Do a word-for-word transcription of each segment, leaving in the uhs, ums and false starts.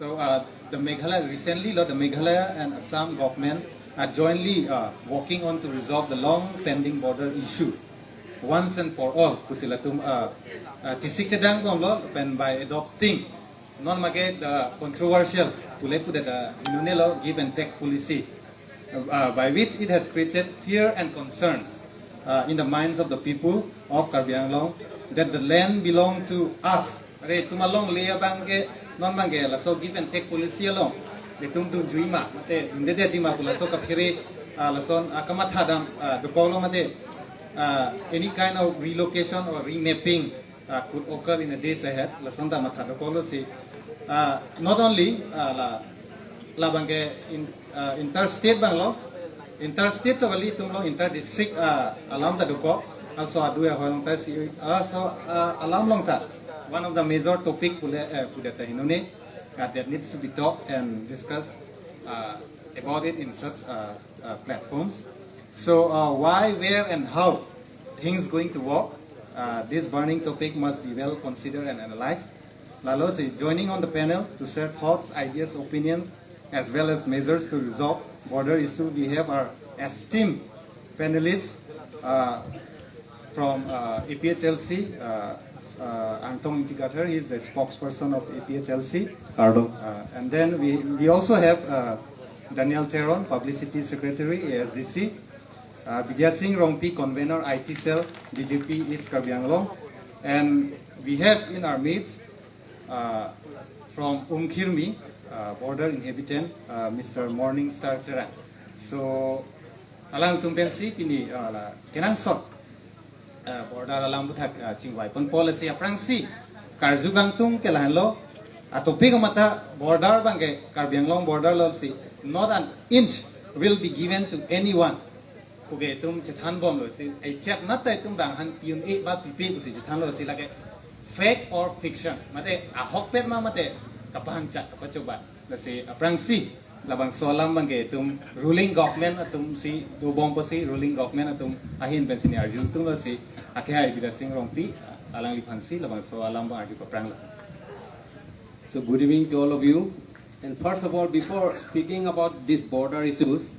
So uh, the Meghalaya recently, lo, the Meghalaya and Assam government are jointly uh, working on to resolve the long pending border issue once and for all. Pusi latum uh, uh, tisik sedang bom lo pen by adopting non make the controversial pule pude the inunelo give and take policy uh, by which it has created fear and concerns uh, in the minds of the people of Karbi Anglong that the land belong to us. Are itum alongle abang ke non abang ke laso give and take policy along itum dunjui ma mate dundedetji ma pu laso kaphere uh, lason uh, kamatha dam uh, dokok lo mate uh, any kind of relocation or remapping uh, could occur in the days ahead. Lason ta matha dokok lo si uh, not only uh, la labang ke in, uh, interstate abang lo, interstate to kali itum lo, inter district uh, alam ta dokok. Also adu ya holong ta si also uh, alam along ta one of the major topic pule uh, pude ta inune uh, that needs to be talked and discussed uh, about it in such uh, uh, platforms. So uh, why, where and how things going to work, uh, this burning topic must be well considered and analyzed. Lalo si joining on the panel to share thoughts, ideas, opinions, as well as measures to resolve border issue, we have our esteemed panelists uh, from uh, A P H L C, uh, uh, Angtong Ingti Kathar, he is the spokesperson of A P H L C. Kardom. Uh, and then we, we also have uh, Daniel Teron, publicity secretary, A S D C, uh, Bidya Sing Rongpi, convener, I T cell, B J P East Karbi Anglong. And we have in our midst uh, from Umkhirmi, uh, border inhabitant, uh, Mister Morning Star Terang. So, alanglitum pensi pini uh, la kenangsot uh, border alam aputhak uh, chingvai ponpo lasi aphrangsi karju kangtung ke lahenlo, uh, topic amatha border abang ke Karbi Anglong border lo si not an inch will be given to anyone. Koke itum chethan bomlo si, eh, chak nat ta itum bang han pi un-e ba pipe pusi chethanlo si lake fact or fiction. Mate ahokpet ma mate kapahangchak kapachoba. Lasi aphrangsi labangso alam abang ke itum ruling government atum si dobom pusi ruling government atum ahin pensi ne arjutung lo si akehai Bidya Sing Rongpi alangliphansi labangso alam abang arju paprang lo. So good evening to all of you. And first of all, before speaking about these border issues,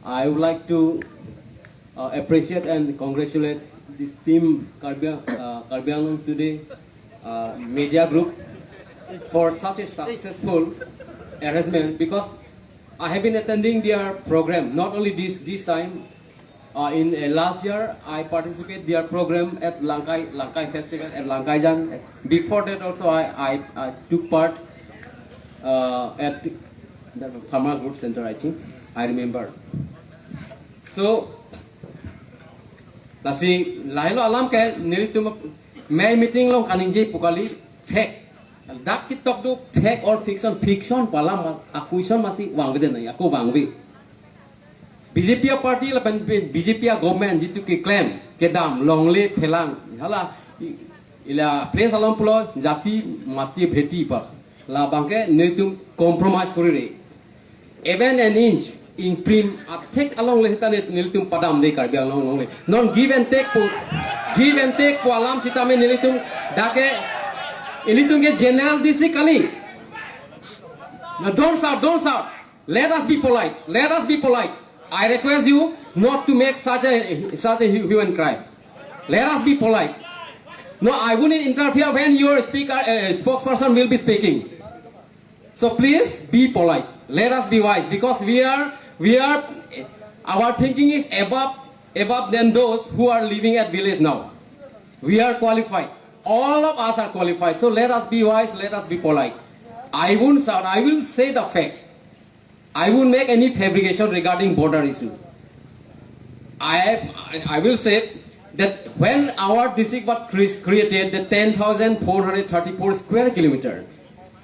I would like to uh, appreciate and congratulate this team Karbi, uh, Karbi Anglong Today uh, media group for such a successful arrangement, because I have been attending their program, not only this, this time, uh, in uh, last year, I participate their program at Langkai, Langkai Festival at Langkaijang. Before that also, I, I, I took part uh, at the Farmer Group Center, I think. I remember. So, lasi lahelo alam ke nelitum me meeting along kaningje pu kali fact. Dak ketok do fact or fiction, fiction pu alam a question masi vangve de nai, ako vangve. B J P a party lapen B J P a government jitu ke claim kedam longle phelang hala i- ila place along pulo jati mati bheti pa labang ke nelitum compromise kori re. Even an inch ingprim athek alongle seta nelitum padam de Karbi Anglong longle. Non give and take pu give and take pu alam sitame nelitum dak ke ilitum ke general district kali. Now don't shout, don't shout. Let us be polite. Let us be polite. I request you not to make such a such a hue and cry. Let us be polite. No, I wouldn't interfere when your speaker uh, spokesperson will be speaking. So please be polite. Let us be wise because we are we are our thinking is above above than those who are living at village now. We are qualified. All of us are qualified. So let us be wise. Let us be polite. I won't shout. I will say the fact. I won't make any fabrication regarding border issues. I, I will say that when our district was cre- created, the ten thousand four hundred thirty-four square kilometer,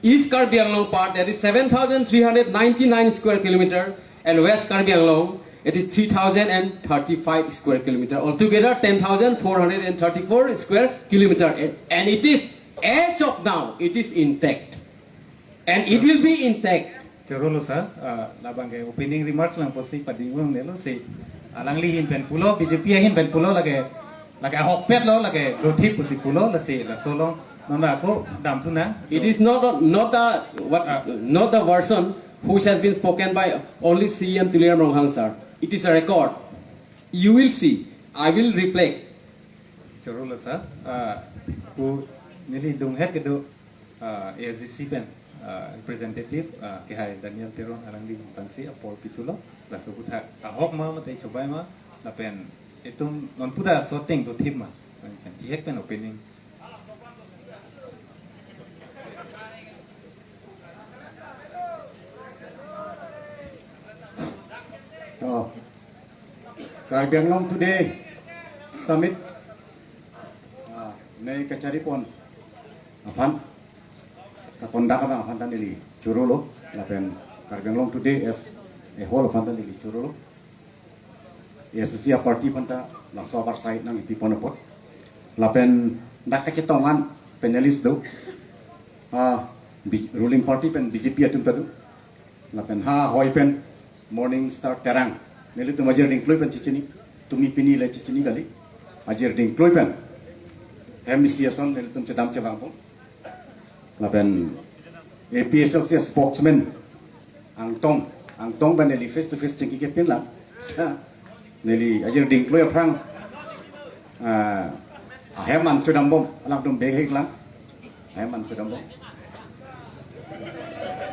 East Karbi Anglong part, that is seven thousand three hundred ninety-nine square kilometer, and West Karbi Anglong, it is three thousand and thirty-five square kilometer. Altogether, ten thousand four hundred and thirty-four square kilometer, and it is, as of now, it is intact. And it will be intact. Choro lo sir, uh, labang ke opening remarks lang pusi pading ungnelo si alangli ahin pen pulo, B J P ahin pen pulo lake lake ahokpet lo lake dothip pusi pulo lasi laso lo Mama, ako damthu nang. It is not, not the, what, Ah. not the version which has been spoken by only C M Tuliram Ronghang, sir. It is a record. You will see. I will reflect. Choro lo, sir. Ah, ku neli dunghet kedo, ah, A S D C pen, ah, representative, ah, kehai Daniel Teron alangli aphansi apor pithulo. Laso aputhak ahok ma mate chobai ma, lapen itum non puda shooting do thip ma. Kan chihek pen opening. Oh. Karbi Anglong Today Summit. Ah, ne kacharipon aphan, kakondak abang aphan ta neli choro lo, lapen Karbi Anglong Today as a whole aphan ta neli choro lo. A S D C a-party aphan ta laso abar side nangkipipon apot. Lapen dak kachetong an panelist do. Ah, B-, ruling party pen B J P atum ta do. Lapen ha ahoi pen Morning Star Terang. Nelitum ajir dingkloi pen chechini. Tumi pini le chechini kali. Ajir dingkloi pen. M C ason nelitum chedam chevangpo. Lapen A P H L C spokesman Angtong, Angtong pen neli face to face chingki kepin lang. Neli ajir dingkloi aphrang, ah, ahem an chodambom, alangtum bek hek lang. Ahem an chodambom.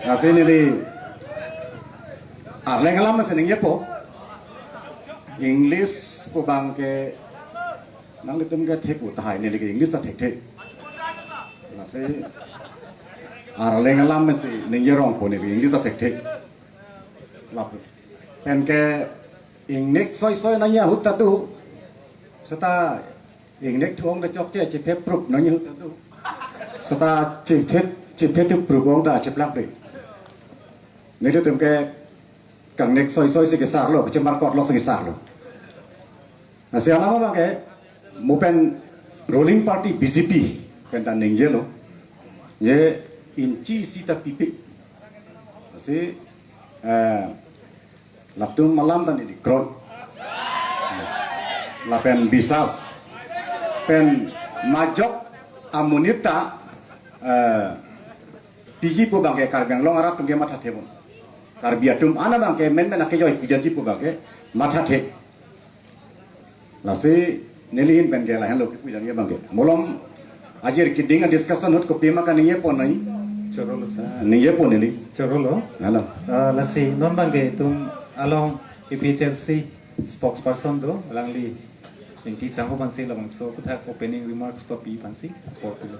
Lasi neli arleng alam si ningjepo. English pu abangke nanglitum ke thek u tahai, neli ke English ta thekthe. Lasi arleng alam si ningjerongpo, neli English ta thekthe. Lapen ke ingnek soisoi nangji ahut ta do. Seta ingnek thu-ong ta chokche, chephe prup nangji ahut ta do. Seta chephe, chephe thu prup-ong ta cheplangpe. Nelitum ke kangnek soisoi si kesarlo, kachemarkot lok si kesarlo. Lasi alam abangke, mo pen ruling party B J P pen ta ningjelo. Je inchi isi ta pipe. Lasi, eh, latum alam ta neli kroi. Lapen bisas. Pen majok amonit ta, eh, piji pu abangke Karbi Anglong arat atum ke mathathe bon. Karbi atum an abangke menmen akejoi piji pu abangke mathathe. Lasi neli ahin pen ke lahenlo kipu jangje abangke. Malom ajir keding a-discussion ahut kopima kaningjepo nai. Choro lo, sir. Ningjepon neli. Choro lo. Halo. Ah, lasi non abangke itum along A P H L C spokesperson do, alangli Ingti Sangho aphansi labangso aputhak opening remarks papi aphansi apor pilo.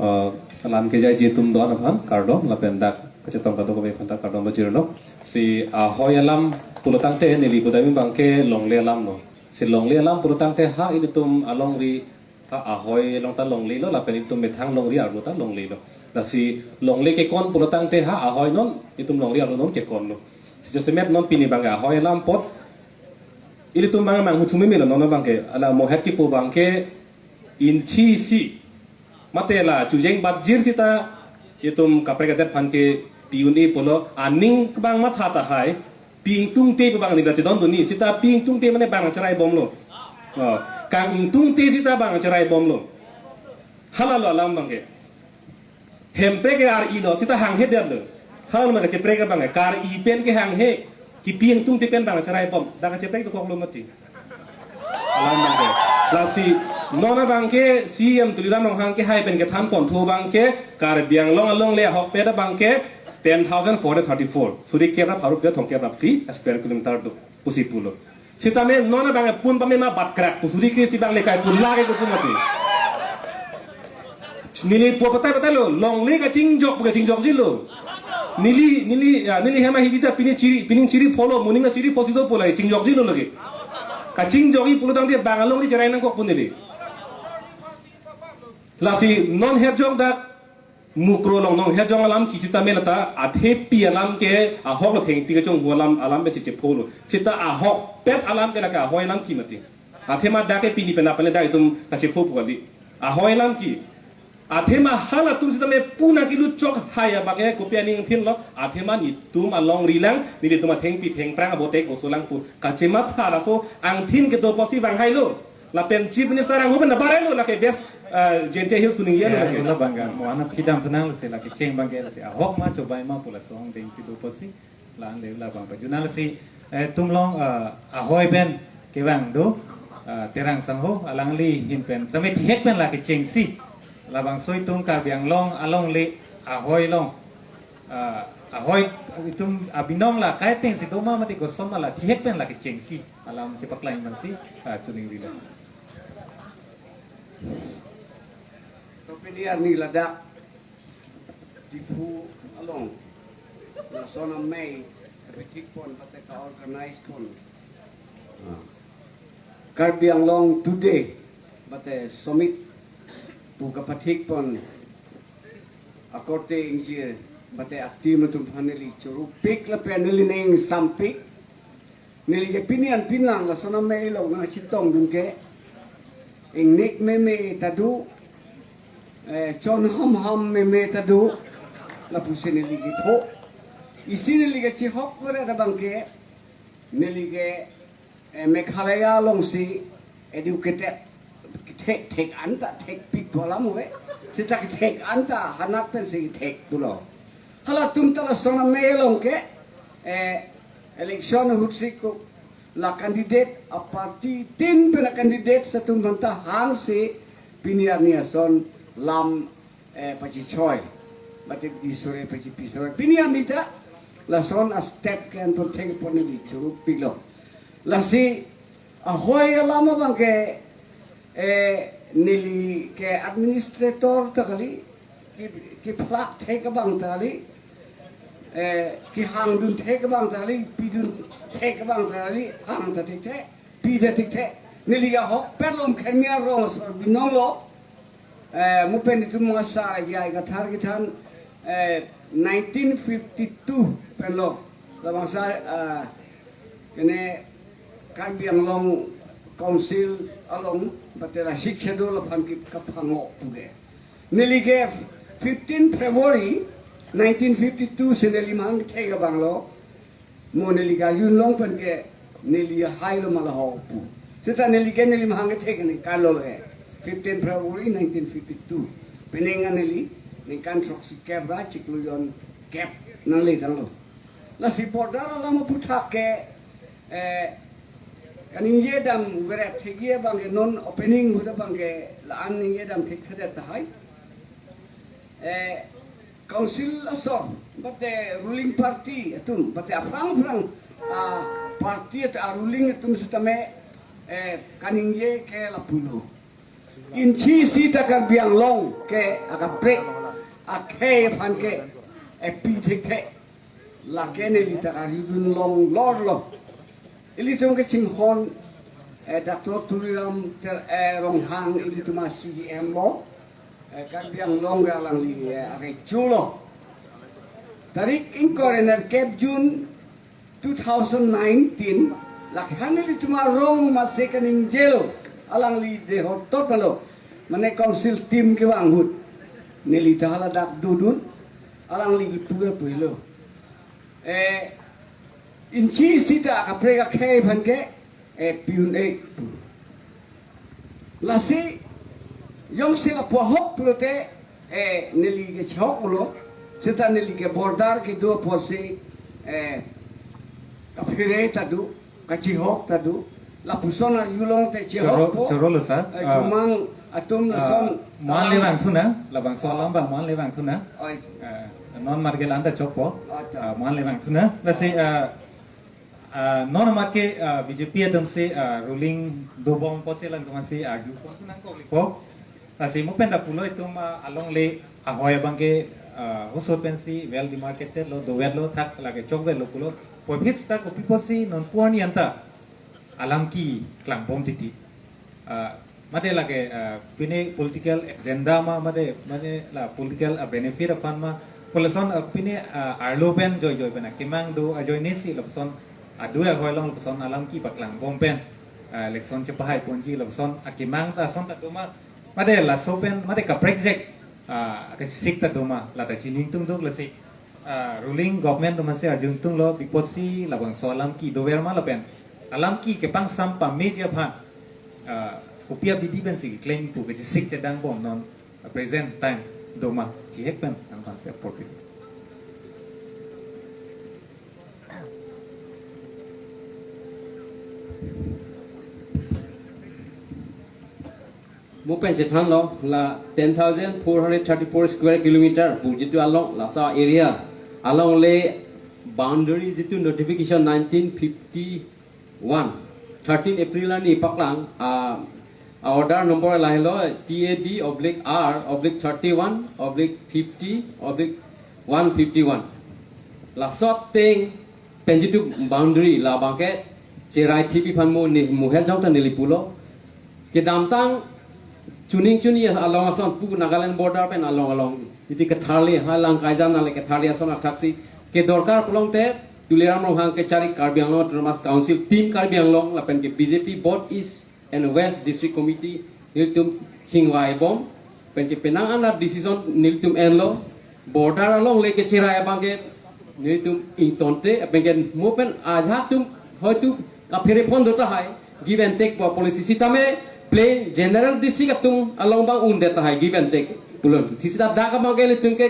Eh, alam kejai ji atum do-an aphan kardom, lapen dak kachetong kadokave aphan ta kardom pajirlo. Si ahoi alam pulo tangte neli pudam abangke longle alam lo. Si longle alam pulo tangte ha ilitum alongri, ha ahoi along ta longlelo, lapen ilitum methang longri arlo ta longlelo. Lasi longle kekon pulo tangte ha ahoi non, itum longri arlo non kekonlo. Si jasemet non pini abangke ahoi alam apot ilitum abang manghu thume melo, non abangke, ala mohet kipu abangke inchi isi. Mate la chujeng batjir sita itum kaprek adet aphan ke pi un-e pulo, aning abang matha tahai, pi ingtungte pu abang neli chedondunji, sita pi ingtungte mane bang cheraibomlo. Oh, kang ingtungte sita bang cheraibomlo. Halalo alam abangke. Hemprek ke ar-ilo, sita hanghe detlo. Halalo ma kacheprek abangke, kar-i pen ke hanghe, kipi ingtungte pen bang cheraibom, dak kacheprek dokoklo mati. Alam abangke. Lasi non abangke C M Tuliram Ronghang kehai pen kethan ponthu abangke, Karbi Anglong alongle ahokpet abangke ten thousand four hundred thirty-four, suri kep ra pharo kep thomkep ra phli square kilometer do pusi pulo. Sitame non abang pun pame ma bat krak pu suri kre si abang lekai pun lake ko pun mati. Neli pu patai patailo, longle kachingjok pu kachingjokjilo. Neli, neli, ya, neli hem ahidi ta pini chiri, pining chiri pholo, moning ta chiri pho si do pu lake chingjokjilo lake. Kachingjokji pulo tangte bang alongri cherai nangkok pu neli. Lasi non herjong dak Mukroh Longnong herjong alam ke sitame lata athe pi alam ke ahok lo, thengpi kechonghu alam, alam pensi chepholo. Sita ahokpet alam ke lake ahoi alam ke mati. Athema dak ke pini pen apane dak itum kachepho pu kali. Ahoi alam ke. Athema halatum sitame puna kilu chok hai abang ke kopi aning thinlo. Athema netum alongri lang, nelitum athengpi thengphrang abote koso lang pu kachematha laso angthin kedo apotsi vanghailo. Lapen Chief Minister angho pen nabarailo lake best Ah, Jente Hills kuning ya, ya, lo lagi. Labang kan, mo anak kidam tenang lasi lake cheng bang ke lasi ahok ma chobai ma pula song deng si dopo si. La-an le labang pajuna lasi, eh, tum along, eh, ahoi pen kevang do, eh, Terang Sangho alangli ahin pen. Sami thihek pen lake chengsi. Labangso itum Karbi Anglong alongle ahoi along. Eh, ahoi itum abinong la kai teng si doma mati koson ma la thihek pen lake chengsi. Alam chepaklang man si, eh, chuning rila. To pini arni ladak Diphu along lason amei kapethik pon bate ka-organize pon, ah, Karbi Anglong Today bate Summit pu kapathik pon akorte ingjir bate a-team atum aphan neli choro pik lapen neli ning sampik. Neli ke pini an pinlang lason amei along nangchetongdun ke ingnek meme ta do, eh, chon hamham meme ta do, lapusi neli kepho. Isi neli kachehok pore abang ke, neli ke, eh, Meghalaya alongsi educated, thek thek anta thekpik pu alam ave. Seta thek anta hanat pensi thek pulo. Halatum ta lason amei along ke, eh, election ahutsi ko la candidate a-party tin pen a-candidate atum aphanta hangsi pini arni ason lam, eh, pachichoi. Bate di sore pachipi sore. Pini arni ta lason a-step ke anton thek pon neli choro piklo. Lasi ahoi alam abang ke, eh, neli ke administrator ta kali, ke, kephlak thek abang ta kali, eh, kehangdun thek abang ta kali, pidun thek abang ta kali, hang ta thekthe, pi ta thekthe. Neli ke ahokpet Lumkhemi arong asor binong lo. Eh, mo pen itum masa ya kathar kethan, eh, nineteen fifty-two pen lo. Labangso, eh, kene Karbi Anglong Council along bate la Sixth Schedule aphan ke kaphangok pu ke. Neli ke fifteen February nineteen fifty-two si neli mahang thek abang lo. Mo neli ke arjulong pen ke neli ahai lo ma la ho pu. Seta neli ke neli mahang ke thek ningkan lo le. Fifteen February nineteen fifty-two. Penang an neli ningkan throksi kep ra chiklo jonkep nangletanglo. Lasi border alam aphuthak ke, eh, kaningje dam veret thekji abang ke non opening ahut abang ke la-an ningje dam thekthedet tahai. Eh, Council asor, bate ruling party atum, bate aphrang aphrang, ah, party at a-ruling atum sitame, eh, kaningje ke lapulo. Inchi sita Karbi Anglong ke akaprek, akhei aphan ke, eh, pi thekthe. Lake neli ta karjudun longlor lo. Ilitum kachinghon, eh, Doctor Tuliram Ter-, eh, Ronghang ilitum a-C E M lo. Eh, Karbi Anglong ke alangli, eh, arecho lo. Tarik ingkoi ra nerkep June two thousand nineteen, lake han ilitum arong masi kaningjelo, alangli dehot tot lo. Mane council team kevang ahut. Neli ta haladak dodun, alangli kipu ke pulo. Eh, inchi sita kaprek akhei aphan ke, eh, pi un-e. Lasi, jongsi lapu ahok pulote, eh, neli ke chehok pulo, seta neli ke border kedo apotsi, eh, kaphere ta do, kachehok ta do, lapuson arjulong te chehok Choro, po, choro lo sa. Eh, Ah, chomang atum ah, lason. Mo-an le vangthu nang, labangso alam abang mo-an le vangthu nang. Oi. Ah, non marke la-an ta chokpo. Acha. Ah, mo-an le vangthu nang. Lasi, ah, ah, non amat ke, ah, B J P atum si, ah, ruling dobom apotsi lang atum si arju pon nangkoklipo. Lasi mo pen ta pulo itum, ah, alongle ahoi abang ke, ah, husot pensi well demarcated lo, dovet lo, thak lake chokvet lo pulo. Puvoiphit ta kopi apotsi non pu arni anta alam ke klangbom titi. Ah, mate lake, ah, pine political agenda ma, mate, mane la political, ah, benefit aphan ma. Pu lason, ah, pine, ah, arlo pen joijoi pen akemang do ajoine si lapuson adu ahoi along lapuson alam ke paklangbom pen, ah, election chepahai ponji lapuson akemang ta ason ta do ma. Mate laso pen, mate kaprek jek, ah, kesik ta do ma, la ta chini ingtungduk lasi. Ah, ruling government atum si arju ingtung lo, pi apotsi labangso alam ke dover ma lapen alam ke kepangsam pameji aphan, ah, Kopi abidi pensi keklem pu kechisik chedang bom non present time doma chihek pen nangphan se apor pilo. Mo pen chethanlo la ten thousand four hundred thirty-four square kilometer pu jitu along laso area along le boundary jitu notification nineteen fifty-one, thirteen April arni paklang, ah, order number lahelo T A D oblique R oblique thirty-one oblique fifty oblique one fifty-one. Laso ateng pen jitu boundary labang ke cherai thipi aphan mo ne muhen jong ta neli pulo. Kedamtang chuning chuni along ason pu Nagaland border pen along along iti ketharli ha Langkaijan ale ketharli ason athaksi kedorkar pulote Tuliram Ronghang kechari Karbi Anglong Autonomous Council team Karbi Anglong lapen ke B J P both East and West District Committee nelitum chingvai bom pen ke penang an a decision nelitum enlo. Border along le kecherai abang ke nelitum ingtonte pen ke mo pen ajahak atum hoitu kaphere phon do tahai give and take po policy sitame plain general district atum along abang un det tahai give and take pulo. Sita dak abang ke nelitum ke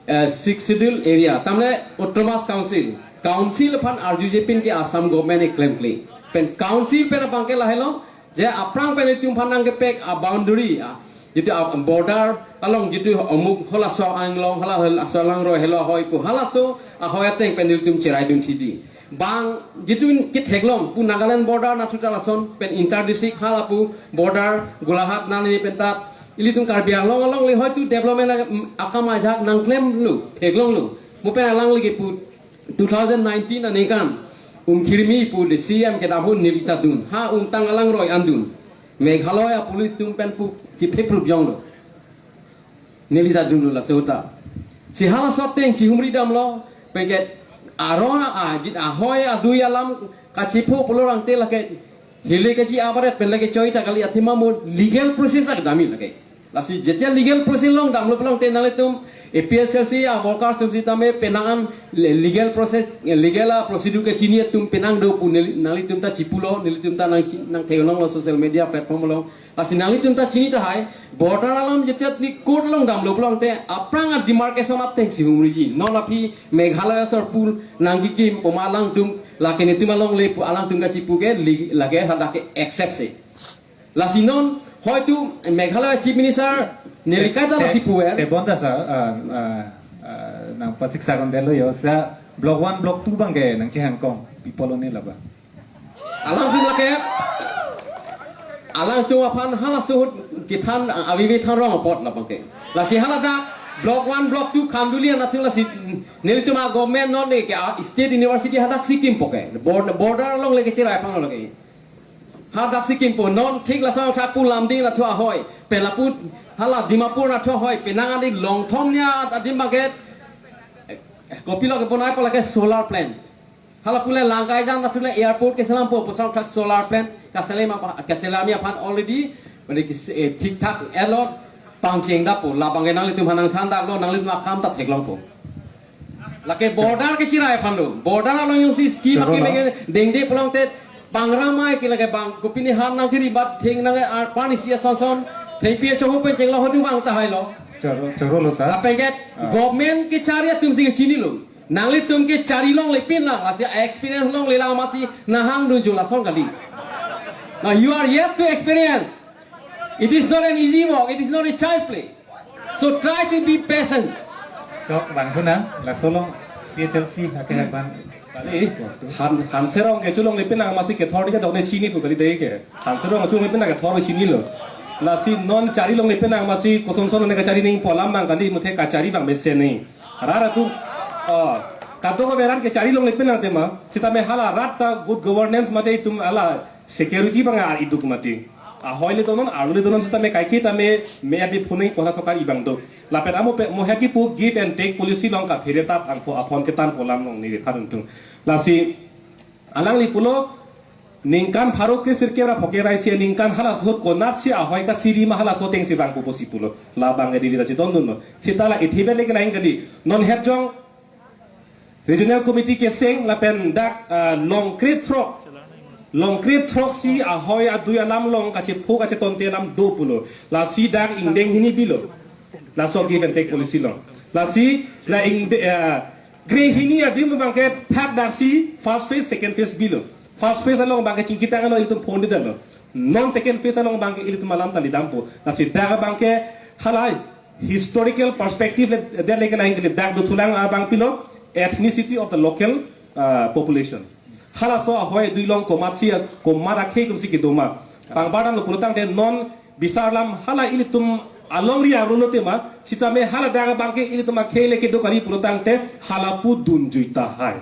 eh, Sixth Schedule area, tamle Autonomous Council, Council aphan arjuje pen ke Assam government e klemkle. Pen Council pen abang ke lahelo, je aphrang pen nelitum aphan nangkepek a boundary, a, jitu a border along jitu amuk halaso anglong, hala halaso alangroi helo ahoi pu halaso ahoi ateng pen nelitum cherai dun thidi. Bang jitu ketheklong pu Nagaland border nathu ta lason pen inter district hala pu border Golaghat nani pen ta ilitum Karbi Anglong along le hoitu development a-, akam ajahak nangklemlo, theklonglo. Mo pen alang lagi pu two thousand nineteen aningkan Umkhirmi pu de C M kedam ahut neli ta dun. Ha Umtang alangroi an dun. Meghalaya police atum pen pu chiphe prup jonglo. Neli ta dunlo laso ta. Si halaso ateng si humri damlo pen ke arong a jit ahoi adui alam kachipho pulo rangte lake hile kechi abaret pen lake choi ta kali athema mo legal process ak dami lake. Lasi jetia legal process along damlo pulote nanglitum A P H L C a workers atum sitame penang an le-, legal process, legal a procedure kechini atum penang do pu neli-, nanglitum ta chipulo, nelitum ta nang chi-, nangtheklonglo social media platform along. Lasi nanglitum ta chini tahai, border alam jetia ni court along damlo pulote, aphrang a demarcation ateng si humriji. Non aphi Meghalaya sorpul nangkikim poma alangtum, lake netum along le pu alangtum kachipu ke, li-, lake hadak ke accept si. Lasi non, hoitu Meghalaya Chief Minister neli kaita lasi puver. Te bonta sa, ah, ah, ah, nangpasiksa kondelo yo, sa Block one, Block two abang ke nangchehangkong, people only laba. Alangtum lake, alangtum aphan halaso ahut kethan, ah, avivi than rong apot labang ke. Lasi haladak, Block one, Block two, Khanduli anathung lasi, nelitum a government non ne ke, ah, State University hadak si kimpo ke. Bord-, border along le kecherai aphan lo ke. Hadak si kimpo non thik laso thak pu Lumding nathu ahoi. Pen lapu hala Dimapur nathu ahoi. Penang ani Longthom nia adim abang ke. Kopilo kebonai pu lake solar plant. Hala pu le Langkaijan nathu le airport keselampo pusang thak solar plant. Kaselem apa, kaselami aphan already. Mane ke, eh, thik thak elot pangcheng dapo. Labang ke nanglitum aphan nangthan daklo nanglitum akam ta theklongpo. Lake border kecherai aphan lo. Border along jongsi scheme Choro ake lo. Mege dengde pulote bang ramai ke lake bang kopine han nangkiri bat theng nang ar pani sia son son. Thengpi achohu pen chenglo hodu bang tahailo. Choro, choro lo sa. Apengket Ah. government kechari atum si kechinilo. Nanglitum kechari longle pinlang, lasi experience longle lang masi nahang dunju lason kali. Now you are yet to experience. It is not an easy work. It is not a child play. So try to be patient. So, bang huna, laso along P H L C ake hapan. Kali, han, hanserong kecholongle pinang masi kethor dikadok ne chini pu kali dei ke. Hanserong kecholongle pinang kethor chinilo. Lasi non chari longle pinang masi kosonson ne kachari nangpo alam abang kali muthe kachari abang mesen ne. Rat atum, ah, kadokave rat kechari longle pinang tema. Sitame hala rat ta good governance mate itum hala security abang ar iduk mati. Ahoi le donon, arlo le donon sitame kaike tame me abi phunei pola sokar ibang do. Lapen amo pen mo heki pu give and take policy along kaphere tap angpo aphon ketanpo alam along neli than tung. Lasi alangli pulo ningkan pharo kre sirkep ra phoke rai si ningkan halaso ahut konatsi ahoi kasiri ma halaso ateng si vangpo pusi pulo. Labang edili ta chetondunlo. Sita la ithivet le kelang kali. Non het jong Regional Committee keseng lapen dak, ah, long kre throk. Longkre throksi ahoi adui alam along kachepho kachetonte alam do pulo. Lasi dak ingdeng hini bilo. Laso give and take policy along. Lasi la ingde, eh, kre hini adim abangke thakdaksi first phase, second phase bilo. First phase along abangke chingkitang ano ilitum phone di dalo. Non second phase along abangke ilitum alam ta lidampo. Lasi dak abangke halai historical perspective le, der leke nang kili dak dothulang abang pilo ethnicity of the local, uh, population. Halaso ahoi adui along komatsi, komat akhei atumsi kedo ma. Pangbar damlo pulotangte non bisar alam hala ilitum alongri arlo tema, sitame hala dak abangke ilitum akhei le kedo kali pulotangte halapu dunjui tahai.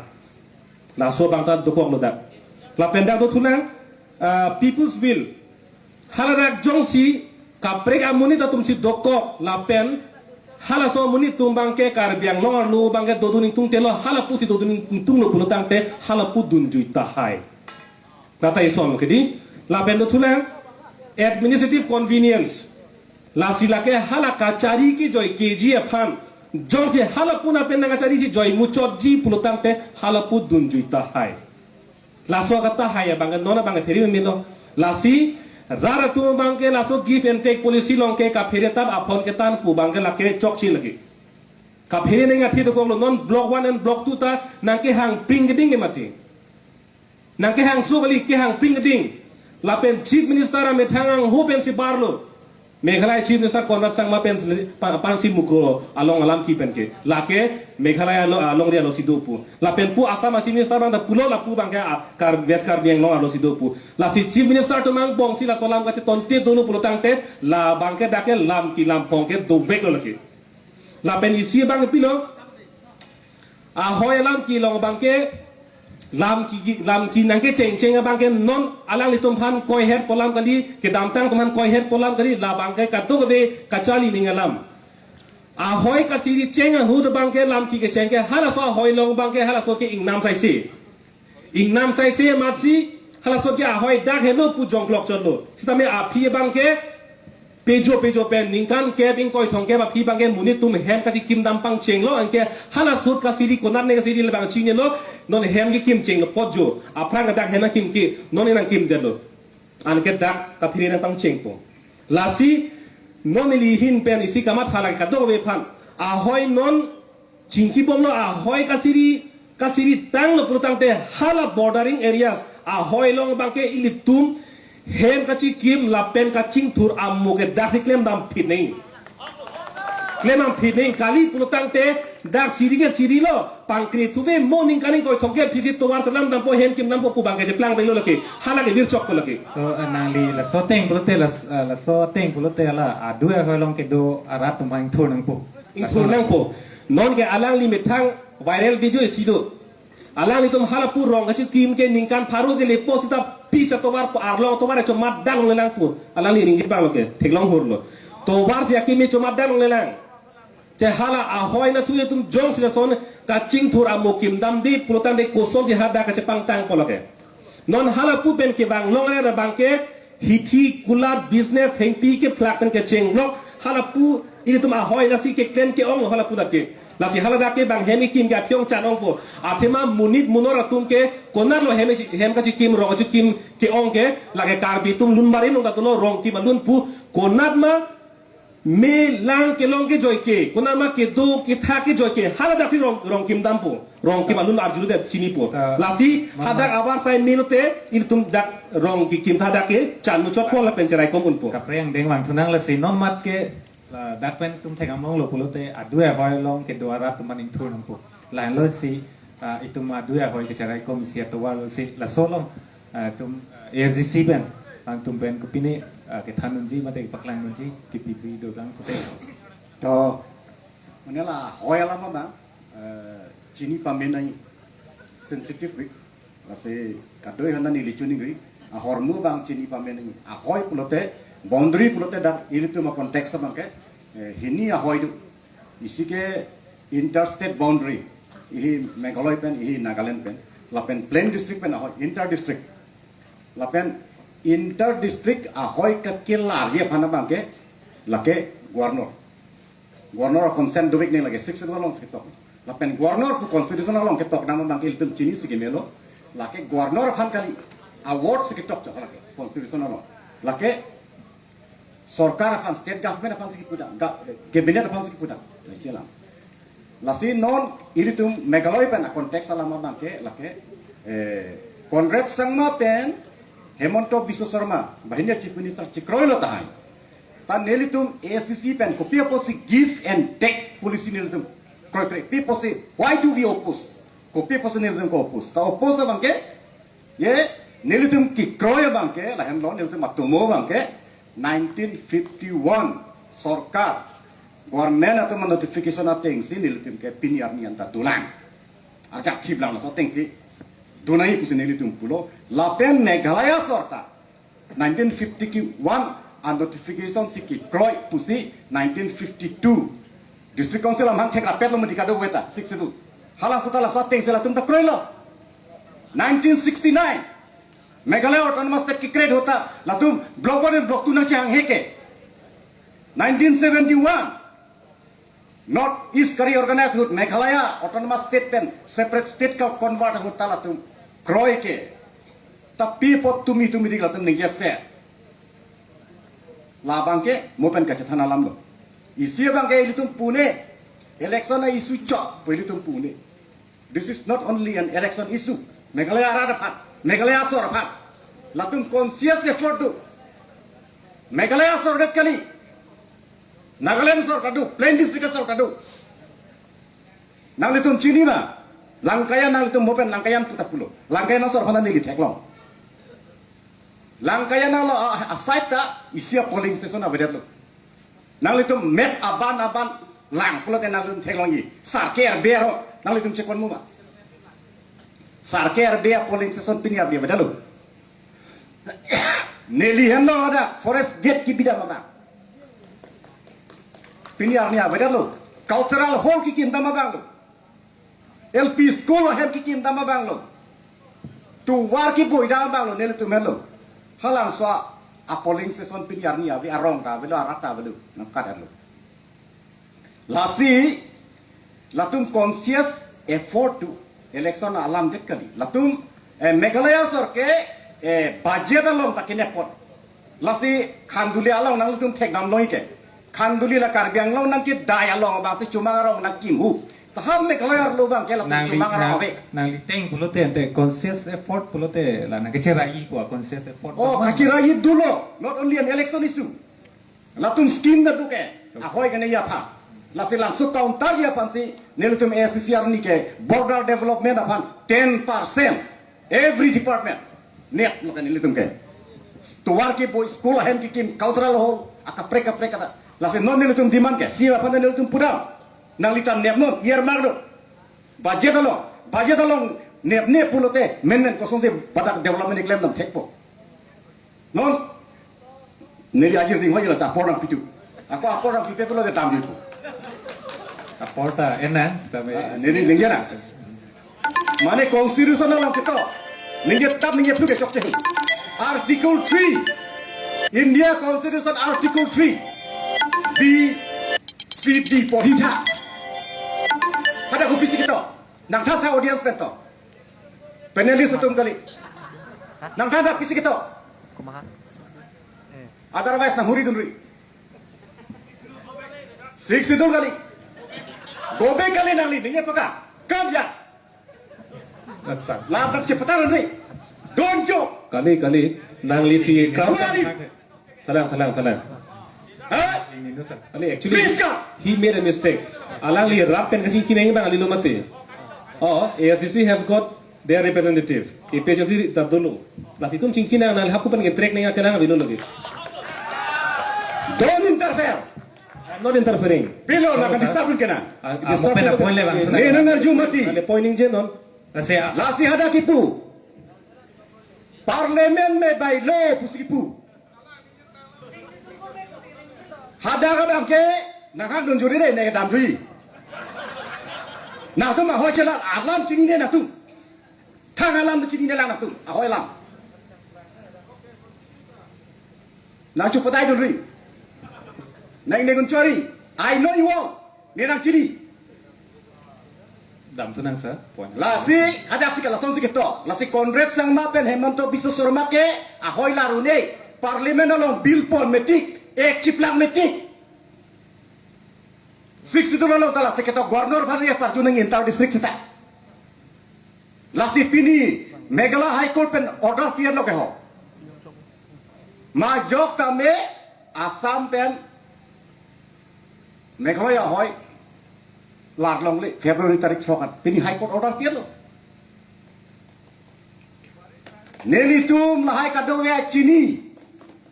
Laso abang ta dokoklo dak. Lapen dak dothulang, ah, People's Will. Hala dak jongsi kaprek amonit atumsi dokok lapen halaso amonit atum abangke Karbi Anglong arlo abangke dodun ingtungtelo, halapusi dodun ingtunglo pulotangte halapu dunjui tahai. Nata ison kedi. Lapen dothulang administrative convenience. Lasi lake hala kachari kejoi keji aphan. Jongsi hala puna pen nang kacharisi joi muchotji pulotangte halapu dunjui tahai. Laso katahai abangke non abangke phere melo. Lasi rat atum abangke laso give and take policy along ke kaphere tap aphon ketan pu abangke lake chokche lake. Kaphere neng athi dokoklo non block one and block two ta nang kehang ping keding ke mati. Nang kehang so kali kehang ping keding. Lapen Chief Minister amethang angho pensi barlo. Meghalaya Chief Minister Conrad Sangma pen pa-, pansi mukro along alam ki pen ke. Lake Meghalaya along, alongri alongsi do pu. Lapen pu Assam a Chief Minister abang ta pulo lapu abangke a, Kar-, West Karbi Anglong alongsi do pu. Lasi Chief Minister atum angbongsi laso alam kachetonte dolo pulotangte la abangke dak ke lam ki lam phong ke doveklo lake. Lapen isi abang pilo. Ahoi alam ki along abangke lam ki, lam ki nang kechengcheng abangke non alanglitum aphan koihet pu alam kali, kedamtang atum aphan koihet pu alam kali, la abangke kadokave kacharli ning alam. Ahoi kasiri cheng ahut abangke lam ki kecheng ke halaso ahoi along abangke halaso ke ingnam saisi. Ingnam saisi amatsi halaso ke ahoi dak helo pu jongklok chotlo. Sitame aphi abangke pejo pejo pen ningkan kep ingkoi thomkep aphi abangke monit atum hem kachikim dam pangchenglo, anke halaso kasiri konat ne kasiri le abang chinilo, non hem kekim chenglo potjo. Aphrang dak hem akim ke non nangkimdetlo. Anke dak kaphere nang pangchengpo. Lasi non neli ahin pen isi kamatha lake kadokave aphan. Ahoi non chingkibomlo ahoi kasiri, kasiri tanglo pulotangte hala bordering areas ahoi along abangke ilitum hem kachikim lapen kachingthur amo ke daksi klemdam phit neng. Klemdam phit neng kali pulotangte dak siri ke sirilo pangkre thuve mo ningkan ingkoi thomkep aphisi tovar selam dampo hem kim dampo pu abangke cheplang pelo lake. Hala ke birchokpo lake. So, eh, nangli laso ateng pulote las-, eh, laso ateng pulote hala adui ahoi along kedo arat atum ingthur nangpo. Ingthur nangpo. Non ke alangli methang viral video isi do. Alanglitum halapu rong kachikim ke ningkan pharo ke lepo sita pi cha tovar pu arlong tovar chomat dang longlelangpo. Alangli ning kipanglo ke theklong hurlo. Tovar si akimi chomat dang longlelang. Che hala ahoi nathu atum jongsi lason kachingthur amo kim damde pulotangte kosonsi hadak kachepangtangpo lake. Non halapu pen kevang longlelang abangke hithi kulat business thengpi kephlak pen kechenglok halapu ilitum ahoi lasi keklem ke-ong halapu dak ke. Lasi hala dak ke abang hem ikim ke aphi-ong chan-ongpo. Athema monit monor atum ke konatlo hem ichi-, hem kachikim rong kachikim ke-ong ke lake Karbi atum lun barim long tatulo rong kim alun pu konat ma me lang kelong kejoi ke, konat ma kedo ketha kejoi ke, hala daksi rong, rong kim dampo, rong kim alun arjulo det chinipo. Ah, lasi mama. Hadak abar sai melote, ilitum dak rong kekim tha dak ke, chan muchotpo lapen cherai kom unpo. Kaprek angdeng vangthu nang lasi non mat ke, la dak pen itum thek among lo pulote, adui ahoi along kedo arat atum aphan ingthur nangpo. Lahenlo si, ah, itum adui ahoi kecherai kom isi atovar lo si, laso along, ah, itum, ah, A S D C pen, ah, itum pen kopine, ah, kethan unji, mate paklang unji, kipi dodang kote. To, mane la ahoi alam abang, eh, chini pame nai sensitive bik. Lasi kadoi hana neli chuningri, ahormu abang chini pame nai. Ahoi pulote, boundary pulote dak ilitum a context abangke, eh, hini ahoi do. Isi ke interstate boundary, ihi Meghalaya pen, ihi Nagaland pen, lapen plain district pen ahoi, inter district. Lapen inter district ahoi kekelarji aphan abangke, lake governor. Governor consent dovek neng lake six along si ketok. Lapen governor pu constitution along ketok dam abangke ilitum chinisi kemelo. Lake governor aphan kali. award si ketok chok lake, constitution along. Lake sorkar aphan, state government aphan si kipudam, ga-, cabinet aphan si kipudam. Lasi alam. Lasi non ilitum Meghalaya pen a-context alam abangke lake, eh, Conrad Sangma pen Himanta Biswa Sarma, banghini a-Chief Minister chekroilo tahai. Ta nelitum A S D C pen kopi apotsi give and take policy nelitum kroikre. Pi apotsi, why do we oppose? Kopi apotsi nelitum ke-oppose? Ta oppose abangke, ye, nelitum kekroi abangke, lahenlo nelitum atomo abangke, nineteen fifty-one sorkar, government atum notification atengsi nelitum ke pini arni anta dolang. Arjap chiblang laso atengsi donai pusi nelitum pulo, lapen Meghalaya sorkar nineteen fifty-one a-notification si kekroi pusi nineteen fifty-two District Council amahang thekrapetlo mati kadokave ta, Sixth Schedule. Hala suta laso atengsi latum ta kroilo. Nineteen sixty-nine Meghalaya Autonomous State ke-create ahut ta latum Block One and Block Two nangchehanghe ke. Nineteen seventy-one North East Kari Organized ahut Meghalaya Autonomous State pen separate state ke-convert ahut ta latum kroi ke. Ta pi apot tumi tumidik latum ningjeser. Labangke mo pen kachethan alamlo. Isi abangke ilitum pu-un-e. Election a-issue chot pu ilitum pu-un-e. This is not only an election issue. Meghalaya arat aphan, Meghalaya asor aphan, latum conscious effort do. Meghalaya asor det kali. Nagaland asor ta do, Plain District asor ta do. Nanglitum chini ma? Langkayan, nanglitum mo pen Langkayan puta pulo. Langkayan asor aphan neli theklong. Langkayan along a, a-side ta isi a-polling station avedetlo. Nanglitum map aban aban lang pulote nanglitum theklongji. Sarke Arbe arong nanglitum chekon mo ma? Sarke Arbe a-polling station pini arni avedetlo. Neli henlo hadak forest gate kebidam abang. Pini arni avedetlo. Cultural hall kekim dam abanglo. L P school ahem kekim dam abanglo. Tovar keboi dam abanglo, nelitum henlo. Halabangso a-polling station pini arni ave, arong ta avelo, arat ta avelo, nangkatlo. Lasi latum conscious effort do, election alam det kali. Latum, eh, Meghalaya asor ke, eh, budget along ta kenep apot. Lasi Khanduli along nanglitum thekdamlong ke. Khanduli la Karbi Anglong nangkedai along abangsi Chomang arong nangkim hu. Taham Meghalaya arlo abangke latum Nangli, Chomang arong nang, ave. Nangli ateng pulote, ante conscious effort pulote la nangkecherai ko a-conscious effort. Oh, pulo. Kacherai dolo. Not only an election issue. Latum scheme ta do ke. Okay. Ahoi kene aphan. Lasi labangso counter aphansi nelitum A S D C arni ke border development aphan ten percent. Every department neplo ke nelitum ke. Tovar keboi, school ahem kekim, cultural hall, akaprek kaprek kata. Lasi non nelitum demand ke, C M aphan nelitum pudam. Nanglitum nepnon, earmark do. Budget along, budget along nepne pulote, menmen kosonsi badak development keklem dam thekpo. Non, neli ajir ding hoji la apor nangpitu. Ako apor nangpipe pulote damjuipo. Apor ta enhance kami. Ah, neli ningje na. Mane constitution along ketok. Ningje tap ningje phru ke chokche. Article three. India Constitution Article three. B, C, D, porhitha. Hadak kopisi ketok. Nangthan tha audience pen to. Panelist atum kali. Nangthan tha pisi ketok. Komaha? Eh. Otherwise nanghuri dunri. Sixth Schedule kali. Go back kali nangli, ningje paka. Kam ya. Accha. Lam nangchepatang dunri. Don't joke. Kali, kali. Nanglisi crowd. Who are you? Thalang, thalang, thalang. Hah? Ini, no, sir. Ali, actually, Please come. He made a mistake. Alangli rap pen kachingki nang abang alilo mati. Oh, A S D C have got their representative. A P H L C ta dolo. Lasi itum chingki nang, nang hapku pen ke track nang kelang avelo lagi. Don't interfere. I'm not interfering. Pilo, no, nang sir. Disturb kena. Ah, ah, disturb mo pen kena. Point le bang. Ne nang arju mati. Ale point ningje non. Lasi, ah. Lasi hadak kipu. Parliament me by law pusi kipu. Hadak abangke, nanghang dunjuri de, ne damjui. Nangtum ahoi chelang, alam chinine nangtum. Thang alam chinine lang nangtum, ahoi alam. Nangchepatai dunri. Nang ne gun chori. I know you all. Ne nangchini. Damthu nang sir, point. Lasi, hadak si ke lason si ketok. Lasi Conrad Sangma pen Himanta Biswa Sarma ke ahoi la rune. Parliament along bill pon metik, ek chiplang metik. Sixth Schedule along ta lasi ketok governor aphan reparju nang inter district seta. Lasi pini Meghalaya High Court pen order pi-etlo ke ho. Majok tame Assam pen Meghalaya ahoi lar longle February tarik throk an. Pini High Court order pi-etlo. Nelitum lahai kadokave chini.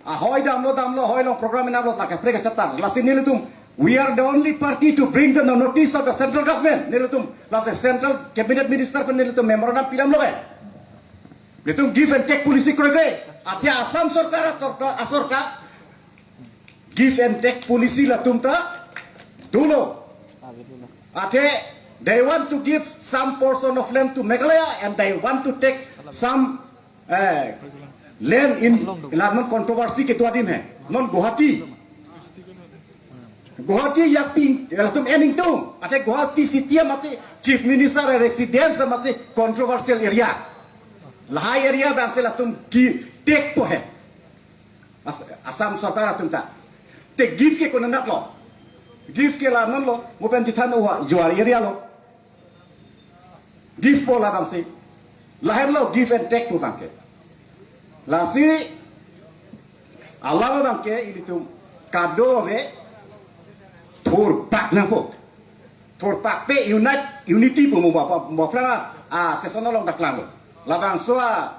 Ahoi damlo damlo ahoi along program inam lo ta kaprek kacheptar. Lasi nelitum, we are the only party to bring the notice of the central government. Nelitum lasi central cabinet minister pen nelitum memorandum pidamlo ke. Nelitum give and take policy krekre. Athe Assam sorkar ator ta, asorkar give and take policy latum ta dolo. Athe they want to give some portion of land to Meghalaya and they want to take some eh, land in la non controversy kedo adim he. Non Guwahati. Guwahati yakpi latum en ingtung. Athe Guwahati city amatsi chief minister residence amatsi controversial area. Lahai area abang si latum ki take po he. As-, Assam sorkar atum ta. Te give ke konatlo. Give ke la non lo. Mo pen chethan uwa juar area lo. Give po labang si. Lahenlo give and take pu abang ke. Lasi alam abang ke ilitum kadokave thurpak nangpo. Thurpak pe unite, unity pu mo ba, ba, ba, phrang a, a, session along daklang lo. Labangso a,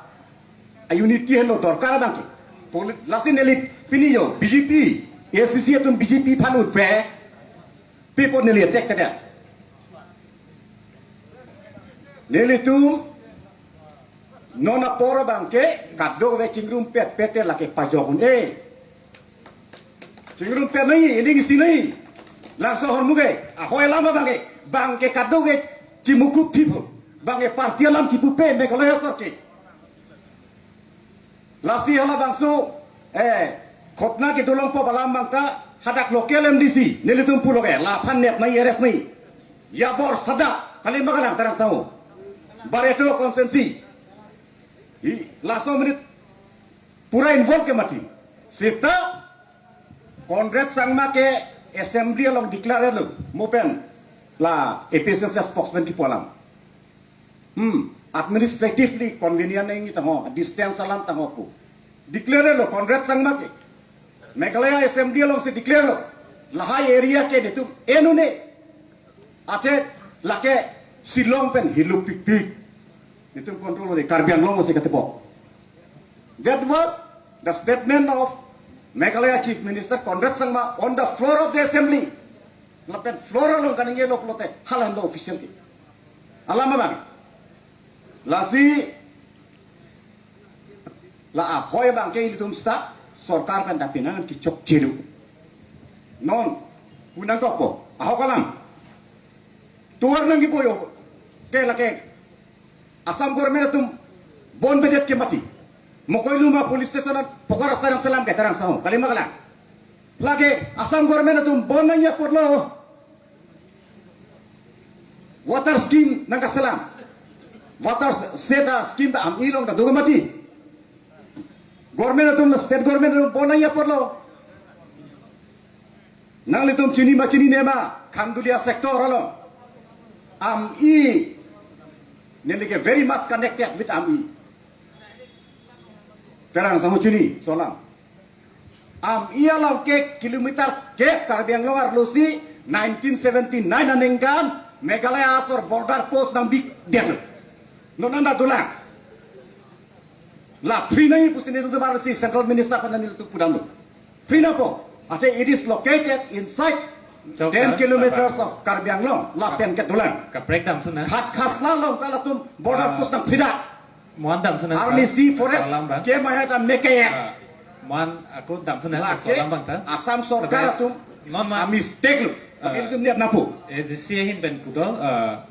a unity henlo dorkar abang ke. Polit-, lasi neli pini yo, B J P, A C C atum B J P aphan urpe. People neli attack kada. Nelitum non apor abang ke kadokave chingrum pet pete lake pajok un-e. Chingrum pet nai, ining isi nai. Laso ahormu ke, ahoi alam abang ke, abang ke kadokave chimukup thipo. Abang ke party alam chipupe Meghalaya asor ke. Lasi halabangso, eh, khotna kedo longpo alam abang ta hadak local M D C, nelitum pulo ke, laphan nep nai arrest nai. Yabor Sada, kali magalang Tarang Sangho. Barheto constituency. Hi, laso minute pura involve ke mati. Seta Conrad Sangma ke assembly along declare lo, mo pen la A P H L C spokesman kipu alam. Hmm, administratively convenient nangji tangho, distance alam tangho pu. Declare lo Conrad Sangma ke. Meghalaya Assembly alongsi declare lo. Lahai area ke nelitum en un-e. Athe lake Shillong pen hilupikpik. Nelitum control un-e, Karbi Anglong si katepo. That was the statement of Meghalaya Chief Minister Conrad Sangma on the floor of the assembly. Lapen floor along kaningje lo pulote halahenlo official ke. Alam abang. Lasi la ahoi abang ke ilitum seta sorkar pen dapinang kechokche do. Non, punang kopo, ahok alam. Tovar nangkipu yo, ke lake Assam government atum bonbedet ke mati. Mokoiluma police station an pokar rasta nangselam ke Tarang Sangho, kali magalang. Lake Assam government atum bon nangji apotlo water scheme nangkaselam. Water seta scheme ta Ami along ta do mati. Government atum, state government atum bon nangji apotlo. Nanglitum chini ma chinine ma, Khandulia sector along Ami, neli ke very much connected with Ami. Tarang Sangho chini, laso alam. Ami along ke kilometer ke Karbi Anglong arlosi nineteen seventy-nine aningkan Meghalaya asor border post nangbi der. Non anta dolang. La free nangji pusi nelitum arsi central minister pen nelitum pudamlo. Free nangpo. Athe it is located inside Chok, ten sir, kilometers of Karbi Anglong. Lapen ke dolang. Kaprek damthu nang. Khat khasla along ta latum border Ah. post nangphida. Mo-an damthu nang, Army sir. Sea Forest Laso alam abang. Ke maheta mekaya. Ah, mo-an ako damthu nang, Lake laso alam abang ta. Assam sorkar Sabe-, atum non ma- a-mistake lo. Ah. Bagi ilitum niat napu. A G C ahin pen pudo, ah,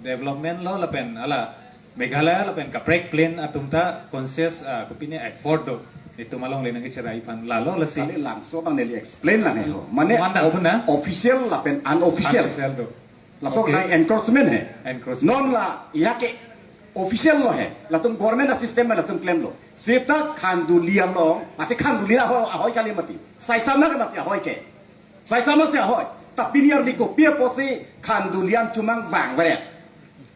development lo lapen hala Meghalaya lapen kaprek plain atum ta conscious, ah, kopine effort do. Itum alongle nangkecherai aphan lalo lasi. Kali labangso abang neli explain lang he ho. Mane Mo-an damthu nang. Of-, official lapen unofficial. Unofficial do. Laso Okay. Kai encroachment he. Encroachment. Non la, yaha ke official lo he. Latum government a system latum klemlo. Seta Khanduli along, ate Khanduli la ahoi, ahoi kali mati. Saisama ke mati ahoi ke. Saisama si ahoi. Ta pini arni kopi apotsi Khanduli an chumang vangveret.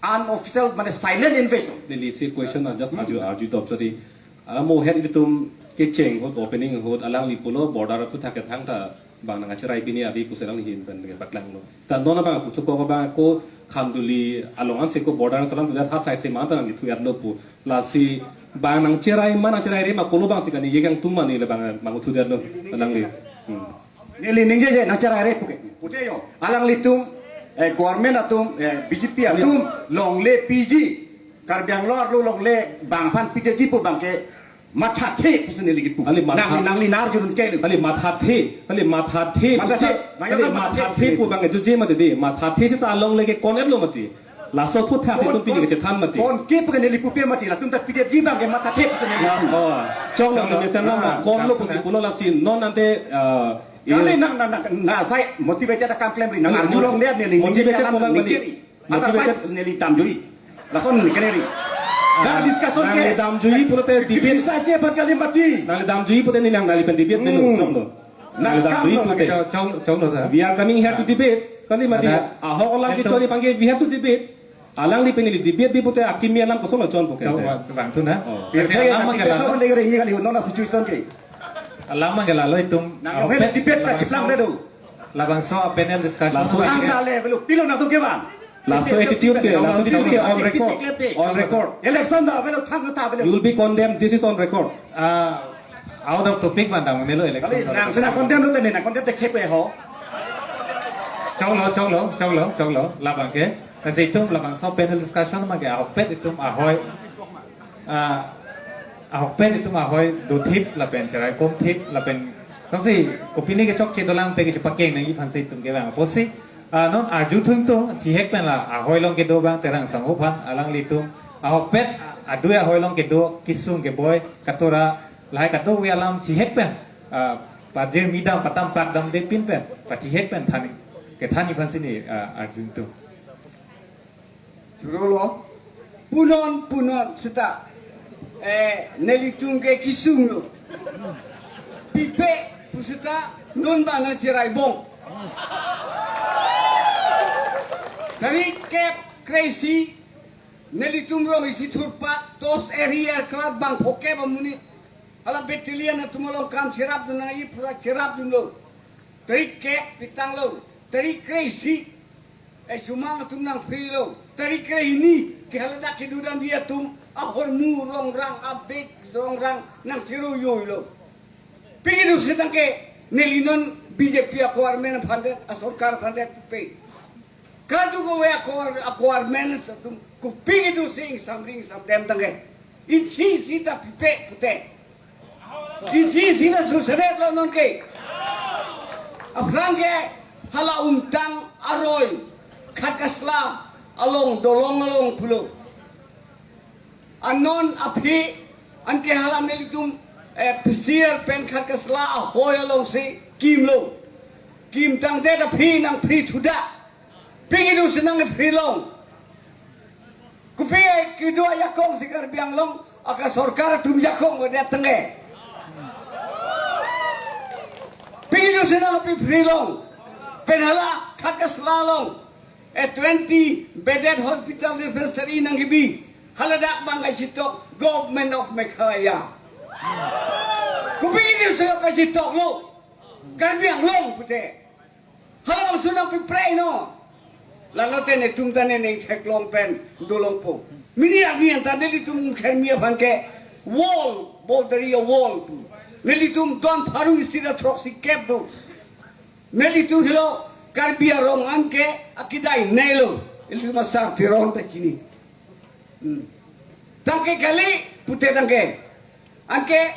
Unofficial, mane silent invasion. Neli si question a just arju, arju top sorry. Alam mo het itum kecheng ahut opening ahut alangli pulo border aphuthak kethang ta bang nangcherai pini ave pusi alangli ahin pen ke paklanglo. Ta non abang puthukok abang ko Khanduli along ansi ko border salam tudat ha side si mata nangthu yatlo pu. Lasi bang nangcherai ma nangcherai re ma kolo bang si kani yekang tung mani le bang bang thu yatlo alangli. Hmm. Neli ningje je nangcherai re puke. Pute yo. Alanglitum, eh, government atum, eh, B J P atum, longle P G. Karbi Anglong arlo longle bang aphan pidetji pu bang ke mathathe pusi neli kipu. Kali matha- Nangli, nangli nar jurun ke lu. Kali mathathe, kali mathathe. Mathathe. Pusi, kali mathathe pu bang ke juje mati di. Mathathe seta alongle ke kon-et lo mati. Laso aphuthak si kon, itum pini kon, kechethan mati. Kon ke pu ke neli pupe mati. Latum ta pidetji bang ke mathathe pusi neli kipu. Oh. Chong lo, chong lo. Mesen lo, ah, kon lo pusi pulo lasi non ante, ah, kali il- nang, nang, nang, nang, sai motivated akam klemri. Nang, nang arjulong dia neli, neli motivated alam pulang neli kali. Otherwise, motivated. Neli damjui. Lason neli keneri. Ah, nang discussion nang ke. Neli damjui pulote debate. Bisa siapa kali mati. Nangli damjui pulote neli nangli pen debate dulu. Hmm. Chong lo. Nangli damjui pulote. Chong, chong, chong lo, sir. We are coming here to debate. Kali mati. Ada. Ahok alam ke itu. Chori pangke, we have to debate. Alangli pen neli debate di pulote akimi alam koson lo chon puke. Chong, bang, bang tu na. Oh. Kasi alam ke lalo. Alam ke lalo itum. Nang, ah, oke, debate ka chiplang deh do. Labangso a panel discussion. Laso, ang dale, velo, pilo nangtum ke bang. Laso attitude ke, laso attitude ke on record. On record. Election da, velo, thang ta, velo. You will be condemned. This is on record. Ah, out of topic bang damnelo election. Kali, nang sena condemn lo tene, nang condemn te kepe ho. Chong lo, chong lo, chong lo, chong lo. Labang ke. Kasi itum labangso panel discussion abang ke ahokpet itum ahoi. Ah, ahokpet itum ahoi dothip lapen cherai komthip lapen tongsi kopine kechokche dolang te kechepakeng nangji aphansi itum ke bang. Apotsi, ah, non arju thung tung chihek pen la ahoi along kedo bang Terang Sangho aphan alanglitum ahokpet adui ahoi along kedo kesung keboi katora lahai kadokave alam chihek pen, ah, pajir midam patam pak damde pin pen pachihek pen than-i kethan-i aphansi neli, ah, arju tung. Churo lo. Punon, punon seta. Eh, nelitum ke kesung lo. Pipe pu seta non bang nangcherai bom. Tarik kep kre-isi nelitum rong isi thurpak tos area krat bang phokep amonit. Hala battalion atum along kam cherapdun nangji pura cherapdunlo. Tarik kep pitanglo. Tarik kre-isi. Eh, chumang atum nangphrilo. Tarik kre-hini ke haladak kedodamji atum ahormu rongrang abek rongrang nangcheroijoilo. Pini do setang ke neli non B J P a-government aphan det, asorkar aphan det pe. Kadokave a-government atum kopine do si ingsamri ingsamdem tangke. Inchi sita pipe pute. Inchi sita susedet lo non ke. Aphrang ke hala Umtang aroi Khatkasla along dolong along pulo. Anon aphi anke hala nelitum, eh, P C R pen Khatkasla ahoi alongsi kimlo. Kimtangdet aphi nangphri thuda. Pini do si nangphri long. Kopi kedo ajakong si Karbi Anglong aka sorkar atum jakong avedet tangke. Pini do si nangpiphri long. Pen hala Khatkasla along. A twenty bedded hospital dispensary nangkebi. Haladak bang kachetok Government of Meghalaya. Kopi do si kachetok lo. Karbi Anglong pute. Halabangso nangpipre no. Lalo te netum ta ne neng theklong pen dolongpo. Mini agi anta nelitum Khermi aphan ke wall, boundary a wall pu. Nelitum don pharu isi ra throksi kep do. Nelitum helo Karbi arong anke akidai nelo. Ilitum asar Teron ta chini. Hmm. Tangke kali pute tangke. Anke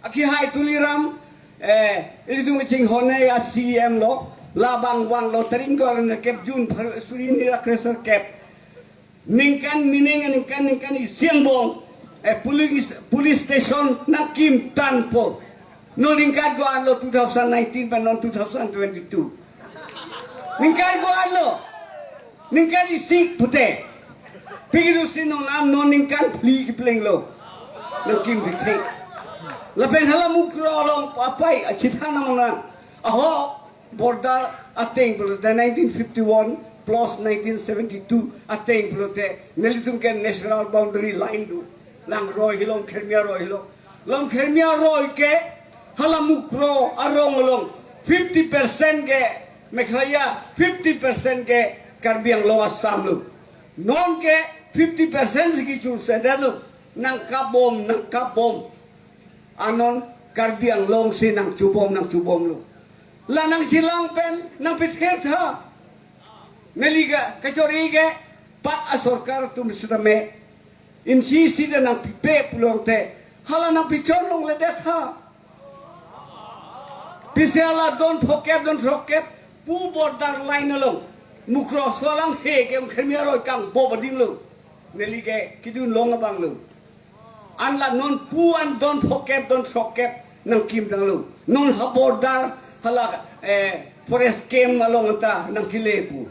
akihai Tuliram, eh, ilitum chinghon ya C M lo, labang vanglo tarik ingkoi ra nerkep June phar suri hini ra kre-sirkep. Ningkan mining ningkan ningkan isi angbong, eh, police, police station nangkimtanpo. Non ningkan ko-an lo two thousand nineteen pen non two thousand twenty-two. Ningkan ko-an lo. Ningkan isi pute. Pigirus si non an non ningkan phli kiplenglo. Nangkim thekthek. Lapen hala Mukroh along apai achithan nang nang. Aho border ateng pulote nineteen fifty-one plus nineteen seventy-two ateng pulote nelitum ke national boundary line do. Langroi hilong, Khirmia roi hilong. Long Khirmia roi ke hala Mukroh arong along fifty percent ke Meghalaya, fifty percent ke Karbi Anglong Assam lo. Non ke fifty percent si kichu sedet lo. Nangkapbom, nangkapbom. Anon Karbi Anglong si nangchubom, nangchubom lo. La nangchelang pen nangpither tha. Neli ke kachori ke pat asorkar atum sitame insi sida nangpipe pulote hala nangpichon longledet tha. Pisi hala don phokep, don srokep pu border line along Mukroh aso alam he ke Long Khirmia roi kangbo bading lo. Neli ke kedun long abang lo. An la non pu an don phokep, don srokep nangkim tanglo. Non ha border hala, eh, forest camp along ta nangkele pu.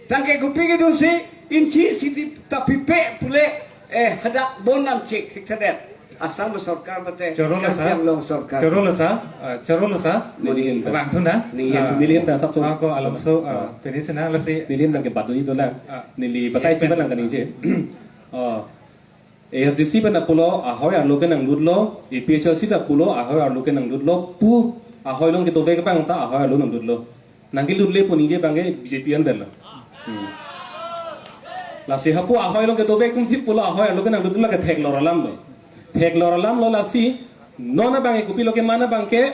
Tangke kopi kedo si insi siti ta pipe pule, eh, hadak bon nam chek thekthedet. Assam sorkar mate Choro la sa. Karbi Anglong sorkar. Choro la sa, ah, choro la sa. Nelihin ta. Bang thuna. Nelihin ta. Ah, nelihin ta sab so. Ako alam so, ah, pini sina lasi. Nelihin nangke badu itu na. Ah. Neli batai si ba nang kaningje. Oh. A S D C pen ta pulo ahoi arlo ke nanglutlo, A P H L C ta pulo ahoi arlo ke nanglutlo, pu ahoi along kedovek abang ta ahoi arlo nanglutlo. Nangkelutle pu ningje abang ke B J P an pen lo. Hmm. Lasi hapu ahoi along kedovek atum si pulo ahoi arlo ke nanglutlo lake theklor alam lo. Theklor alam lo lasi non abang ke kopilo ke man abang ke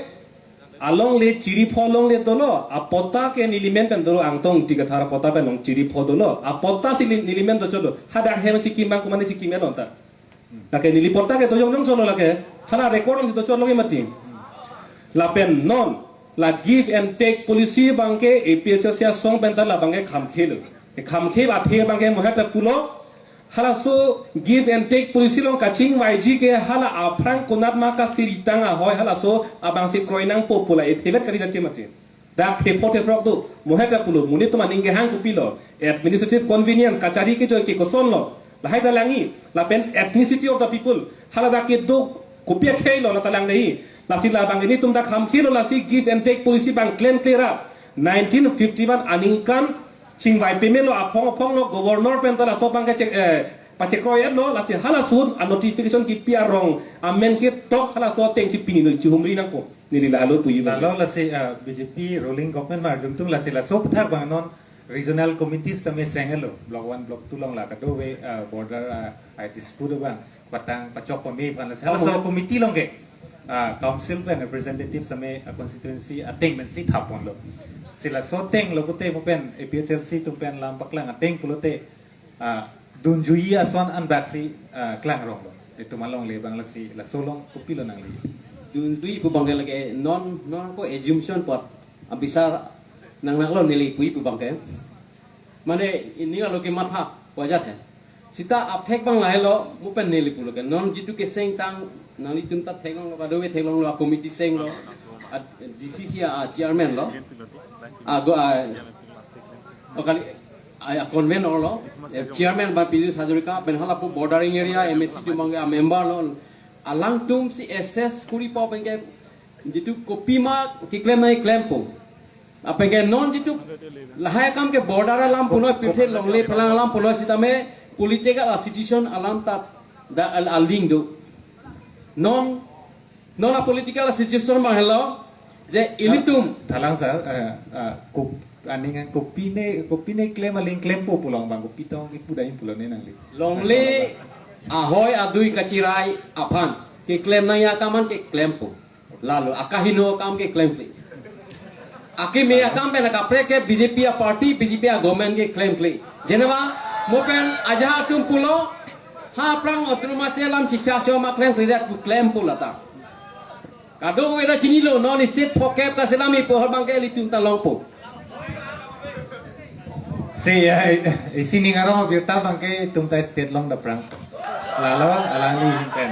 alongle chiri pho longle dolo, apatta ke nelimen pen dolo, Angtong Ingti Kathar apatta pen long chiri pho dolo, apatta si li-, nelimen do cholo, hadak hem chikim bang kumane chikim elon ta. Lake neli patta ke do jongjong cholo lake, hala record along si do cholo ke mati. Lapen non, la give and take policy abang ke A P H L C asong pen ta la abang ke khamkhelo. Khamkhe athe abang ke mohet ta pulo, halaso give and take policy along kachingvaiji ke hala aphrang konat ma kasiritang ahoi halaso abang si kroi nangpo pu la ethevet kali jati mati. Dak thepho thephrok do, mohet ta pulo, monit atum aning kehang kopilo, administrative convenience, kachari kejoi ke kosonlo, lahai ta langji, lapen ethnicity of the people, hala dak kedo kopi akhei lo la ta lang dei, lasi la abang ilitum dak khamkhelo lasi give and take policy abang klem klera, nineteen fifty-one aningkan chingvai pemelo aphong aphong lo governor pen ta laso abang ke chek, eh, pachekroi-etlo lasi halaso a notification kipi arong amen ketok halaso ateng si pini noi chihumri nangpo. Neli la alo puji bang. Lalo lasi, ah, B J P ruling government ma arjumtung lasi laso aputhak abang non regional committees tame seng-etlo, block one, block two along la kadokave, ah, border, ah, ai dispute abang patang pachok pame aphan lasi. Oh, halaso oh. Committee along ke, ah, council pen representative tame, ah, constituency ateng pensi thapponlo. Si laso ateng lo pute mo pen A P H L C atum pen lam paklang ateng pulote, ah, dunjui ason anbak si, ah, klangronglo. Itum alongle abang lasi laso along kopilo nangli? Dunjui pu abang ke lake non, non ko assumption apot abisar nang nanglo neli pu pu abang ke. Mane ini alo kematha wajar hai. Sita aphek abang lahelo mo pen neli pulo ke. Non jitu keseng tang nanglitum ta theklonglo, kadokave theklonglo, a committee senglo, a D C C a chairman lo, a go a, o kali, a, a convener lo, eh, chairman abang Piyush Hazarika, pen halapu bordering area M A C atum abang ke a member lo, alangtum si assess koripo pen ke jitu kopima keklem nangji klempo. Lapen ke non jitu lahai akam ke border alam punoi, pirthe longle phelang alam punoi sitame political a situation alam ta dak al-, aling do. Non, non a political situation abang helo je ilitum. Thalang sir, eh, eh, kop-, aning kopine, kopine klem aling klempo pu along abang kopi tong kipu dai pulo ne nangli? Longle ahoi adui kachirai aphan keklem nangji akam an keklempo. Lalo akaheno akam keklemkle. Akeme akam pen akaprek ke B J P a party, B J P a government keklemkle. Jeneba mo pen ajahak atum pulo, ha aphrang autonomous alam chichak choma klemkle dak pu klempo lata. Kadokave ta chinilo, non state phokep kaselam ipo hor abang ke ilitum ta longpo. Si, eh, isi ning arong abirta abang ke itum ta state along daprang. Lalo alangli hin pen.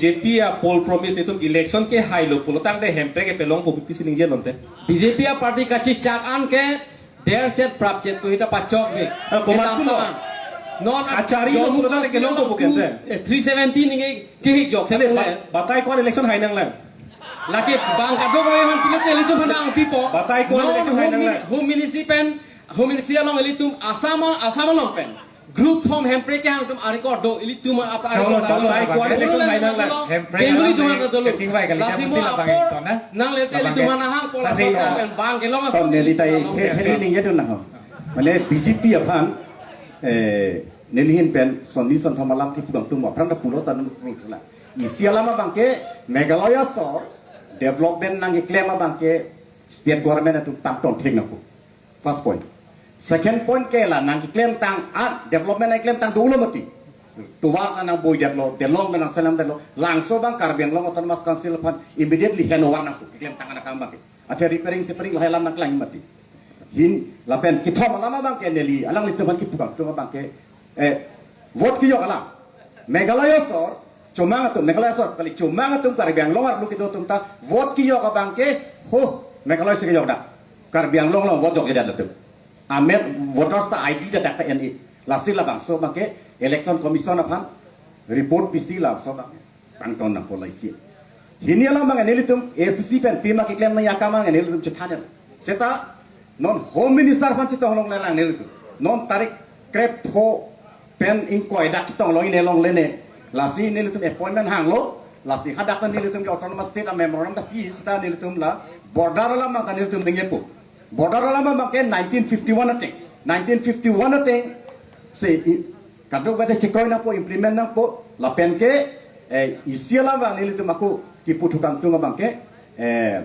J P a poll promise itum election kehailo pulo tangte Hemprek kepalongpo, pisi ningje non te. B J P a party kachechak an ke derchet prapchet ko hita pachok ke. Eh, komat pulo? Non achari lo pulo tangte kelongpo pu kente. Eh, three seventy ningke kehijok. Chale, ba-, batai ko-an election hai nanglang? Lake bang kadokave aphan pilote ilitum aphan nangpipo. Batai ko-an non election hai nanglang? Home Mini-, Home Ministry pen, Home Ministry along ilitum Assam, Assam along pen group thom Hemprek kehang atum a-record do, ilitum apa chalo, a-record chalo, do. Batai ko-an election hai nanglang? Hemprek Bengali along atum ke dolo. Kachingvai kali, lasi mo apor nang lete ilitum aphan nahang pola lasi pen bang kelong ton aso neli tai ilitum ke, ke ningje dun nang. Mane B J P aphan, eh, neli ahin pen sonni sonthom alam kipu kangtung aphrang ta pulo tan pulo la. Isi alam abang ke Meghalaya asor development nangkeklem abang ke state government atum tangton thek nangpo. First point. Second point ke la nangkeklemtang an development nangkeklemtang dolo mati. Tovar ta nangboidetlo, delong ta nangselamdetlo. Langso abang Karbi Anglong Autonomous Council aphan immediately hand over nangpo keklemtang an akam abang ke. Athe repairing, sepairing lahai alam nangklang mati. Hin lapen kethom alam abang ke neli alanglitum aphan kipu kangtung abang ke, eh, vote kejok alam. Meghalaya asor, chomang atum, Meghalaya asor kali, chomang atum Karbi Anglong arlo kedo atum ta vote kejok abang ke, ho, Meghalaya si kejok dak. Karbi Anglong along vote jokjedet atum. Amen, voters ta I D ta dak ta N A. Lasi labangso abang ke Election Commission aphan report pisi labangso abang tangton nangpo la isi. Hini alam abang nelitum A C C pen pima keklem nangji akam abang nelitum chethan. Seta non Home Minister aphan chetong longlelang nelitum. Non tarik krepho pen ingkoi dak chetong long-i ne longle ne. Lasi nelitum appointment hanglo. Lasi hadak ta nelitum ke Autonomous State a-memorandum ta pi seta nelitum la border alam abang ta nelitum ningjepo. Border alam abang ke nineteen fifty-one ateng. Nineteen fifty-one ateng si i-, kadokave chekroi nangpo, implement nangpo, lapen ke, eh, isi alam abang nelitum ako kipu thu kangtung abang ke, eh,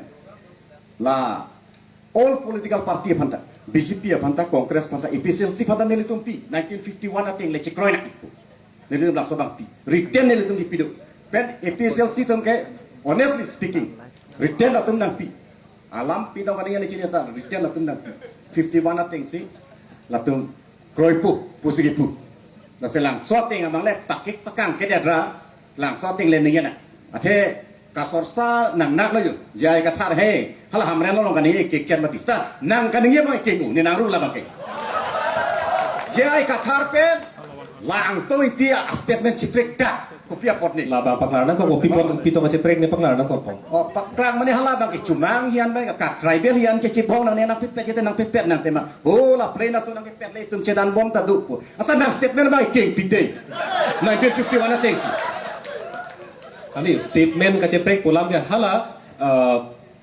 la all political party aphan ta, B J P aphan ta, Congress aphan ta, A P H L C aphan ta nelitum pi, nineteen fifty-one ateng le chekroi nangpo. Nelitum laso abang pi. Written nelitum kipi do. Pen A P H L C atum ke, honestly speaking, written latum nangpi. Alam pi tong kani ani chini ta, written latum nangpi. Fifty-one ateng si latum kroipo, pusi kipu. Lasi langso ateng abang le pakik pakang kedet ra, langso ateng le ningje na. Athe kasor sa nangnak lo jo. J I Kathar he, hala Hamren along kani kekchen mati seta nang kaningje abang keng-u, ne nang ru labang ke. J I Kathar pen, la Angtong Ingti a-statement cheprek dak. Kopi apot ne? Labang paklar nangkok, pi apot, pi tong kacheprek ne paklar nangkok po. Oh, paklang mane hala abang ke chomang hian abang ke, tribal hian ke chibong nangne nangpipet kete nangpipet nang tema. Oh, la play na so nangpipet le itum chedan bom ta do po. Ata nang statement abang keng pite. Nineteen fifty-one ateng. Kali statement kacheprek pu alam ke hala, eh,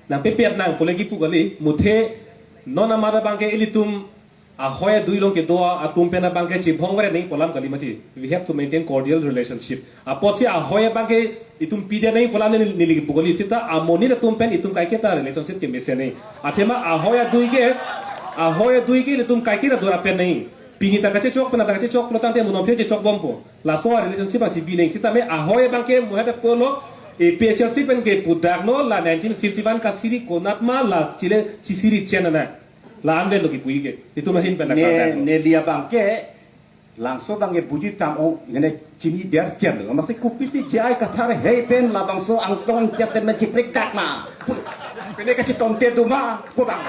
nangpipet nang pu le kipu kali, muthe non amat abang ke ilitum ahoi adui along kedo atum pen abang ke chibong veret nangji pu alam kali mati. We have to maintain cordial relationship. Apotsi ahoi abang ke itum pidet nangji pu alam neli, neli kipu kali seta amonit atum pen itum kaiketa relationship kemesen nangji. Athema ahoi adui ke, ahoi adui ke itum kaiketa dora pen nangji. Pini ta kachechok, pini ta kachechok, pulo tangte mo non aphi chechok bompo. Laso a-relationship abang si bi nangji seta me ahoi abang ke mo heta pulo A P H L C pen ke pudaklo la nineteen fifty-one kasiri konat ma la chile chisiri chen ana. La-an det lo kipu ke. Itum ahin pen ne, nangkang lo. Neli abang ke langso abang ke buji tam ong, nene chini der chen lo. Masi kopisi J I Kathar he pen labangso Angtong Ingti a-statement cheprek dak ma. Pine kachetomte do ma, pu abang.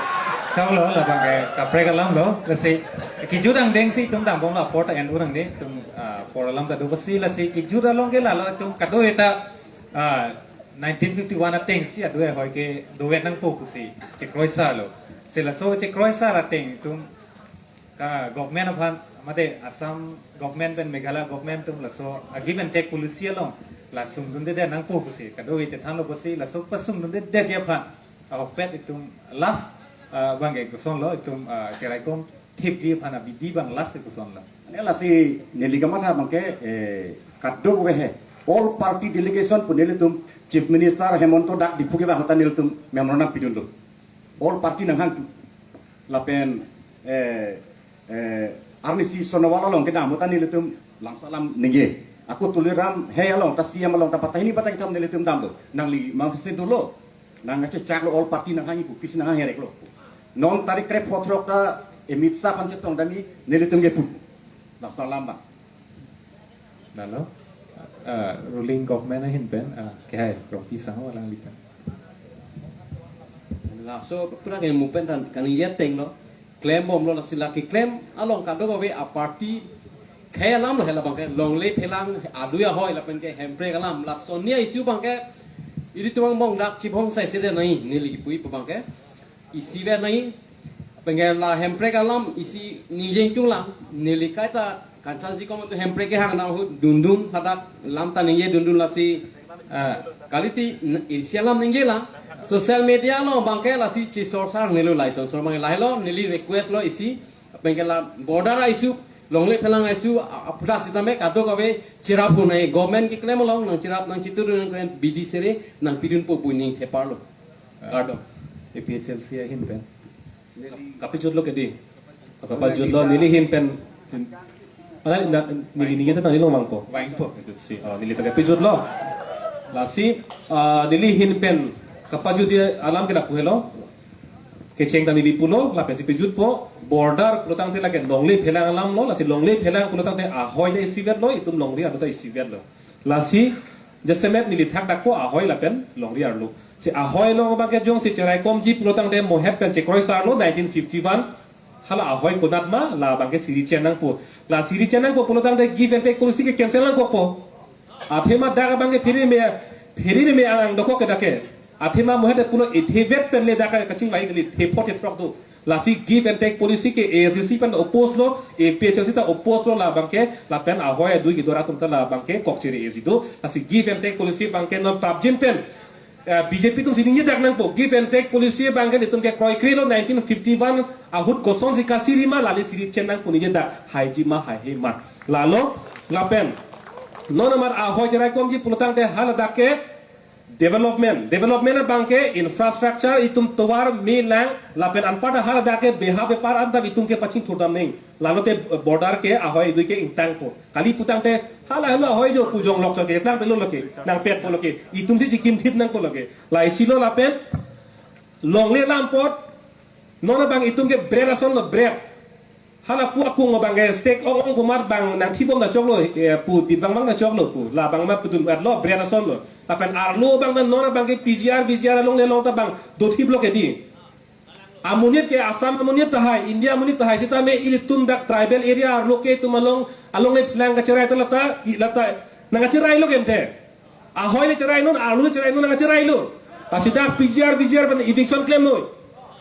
Chalo, labang ke kaprek alam lo. Lasi kejut angdeng si itum dambom la apor ta en-u nangne, itum, ah, apor alam ta do basi lasi kejut along ke lalo itum kado eta, ah, nineteen fifty-one ateng si adui ahoi ke dovet nangpo pusi chekroisar lo. Si laso chekroisar ateng itum ka government aphan Mate Assam government pen Meghalaya government atum laso a give and take policy along la sungdundedet nangpo pusi kadokave chethanlo pusi laso pasungdundedetji aphan ahokpet itum last, ah, abangke kosonlo itum, ah, cheraikom thipji aphan abidi abang last kosonlo. Ane lasi neli kamatha abangke, eh, kadokave he all party delegation pu nelitum Chief Minister Hemanta dak Diphu kevang ahut ta nelitum memorandum pidunlo. All party nanghang tu. Lapen, eh, eh, arnisi Sonowal along kedam ahut ta nelitum lam salam ningje. Ako Tuliram he along ta C M along ta patahini patahini kethom nelitum damlo. Nangli mangse dolo. Nang ngachechaklo all party nanghang ipu, pisi nanghang hereklo. Non tarik kre photrok ta Amit Shah aphan chetongdamji nelitum kepu. Lam salam abang. Lalo, ah, ruling government ahin pen, ah, kehai Rongpi Sangho alanglitum. Laso pura ke mu pen tan kaningje atenglo. Klembomlo lasi la keklem along kadokave a party khei alam lo hela abangke longle phelang adui ahoi lapen ke hemprek alam laso nia issue abangke ilitum angbong dak chibong sai sede nai neli kipu ipu abangke isivet nai. Pengen la hemprek alam isi ningje ingtung lang. Neli kaita kanchansi komantu hemprek kehang nang ahut dundun hadak lam ta ningje dundun lasi, ah, kaliti n-, isi alam ningje lang. Social media lo abangke lasi chisorsar nelo lason sor abangke lahelo neli request lo isi. Pengen la border issue, longle phelang issue, a-, aphuthak sitame kadokave chirap hunai government keklem along nangchirap nangchitur nangklem bidi sere nangpidunpo pu ning theparlo. Kardom. A P H L C ahin pen. Kapejutlo ke dei. Kapejutlo neli ahin pen. Ala na, neli ningje ta neli long vangpo. Vangpo. Itu si. Oh, neli ta kapejutlo. Lasi, ah, neli ahin pen kapejutji alam ke lapu helo. Kecheng ta neli pulo, lapensi pejutpo. Border pulotangte lake longle phelang alam lo, lasi longle phelang pulotangte ahoi le isivetlo, itum longri arlo ta isivetlo. Lasi jasemet neli thakdakpo ahoi lapen longri arlo. Si ahoi along abangke jongsi cheraikomji pulotangte mohet pen chekroisarlo nineteen fifty-one. Hala ahoi konat ma, la abangke siri chen nangpo. La siri chen nangpo pulotangte give and take policy ke cancel nangkokpo. Athema dak abangke phereme, phereme ang ang dokok ke dak ke. Athema mohet pulo ithevet pen le dak kachingvai kali thepho thethrok do. Lasi give and take policy ke A S D C pen oppose lo, A P H L C ta oppose lo la abangke, lapen ahoi adui kidor atum ta la abangke kokchiri esi do. Lasi give and take policy abangke non prapjin pen, eh, B J P atumsi ningjedak nangpo, give and take policy abangke netum ke kroikre lo nineteen fifty-one ahut kosonsi kasiri ma lale siri chen nangpo ningjedak, haiji ma haihe ma. Lalo, lapen, non amar ahoi cheraikomji pulotangte haladak ke, development, development abangke infrastructure itum tovar me lang lapen anparta haladak ke beha bepar anta itum ke pachingthurdam neng. Lalote border ke ahoi adui ke ingtangpo. Kali putangte hala hala ahoi jo pu jonglok choke, nang pelo loke, nangpetpo loke. Itumsi chikim thip nangpo loke. Laisilo lapen longle lampot, non abang itum ke bread asonlo bread. Hala pu akung abangke stake ong ong pu amat bang nangthibom ta choklo, eh, pu dit bang bang ta choklo pu. La abang ma pudun atlo bread asonlo. Lapen arlo abang ta non abangke P G R, V G R along le long ta bang dothiplo ke dei. Amonit ke Assam amonit tahai, India amonit tahai sitame ilitum dak tribal area arlo ke itum along, along le phelang kacherai ta lata, i lata nangkacherailo ke ante. Ahoi le cherainon, arlo le cherainon, nangkacherailo. Lasi dak P G R, V G R pen eviction klemnoi.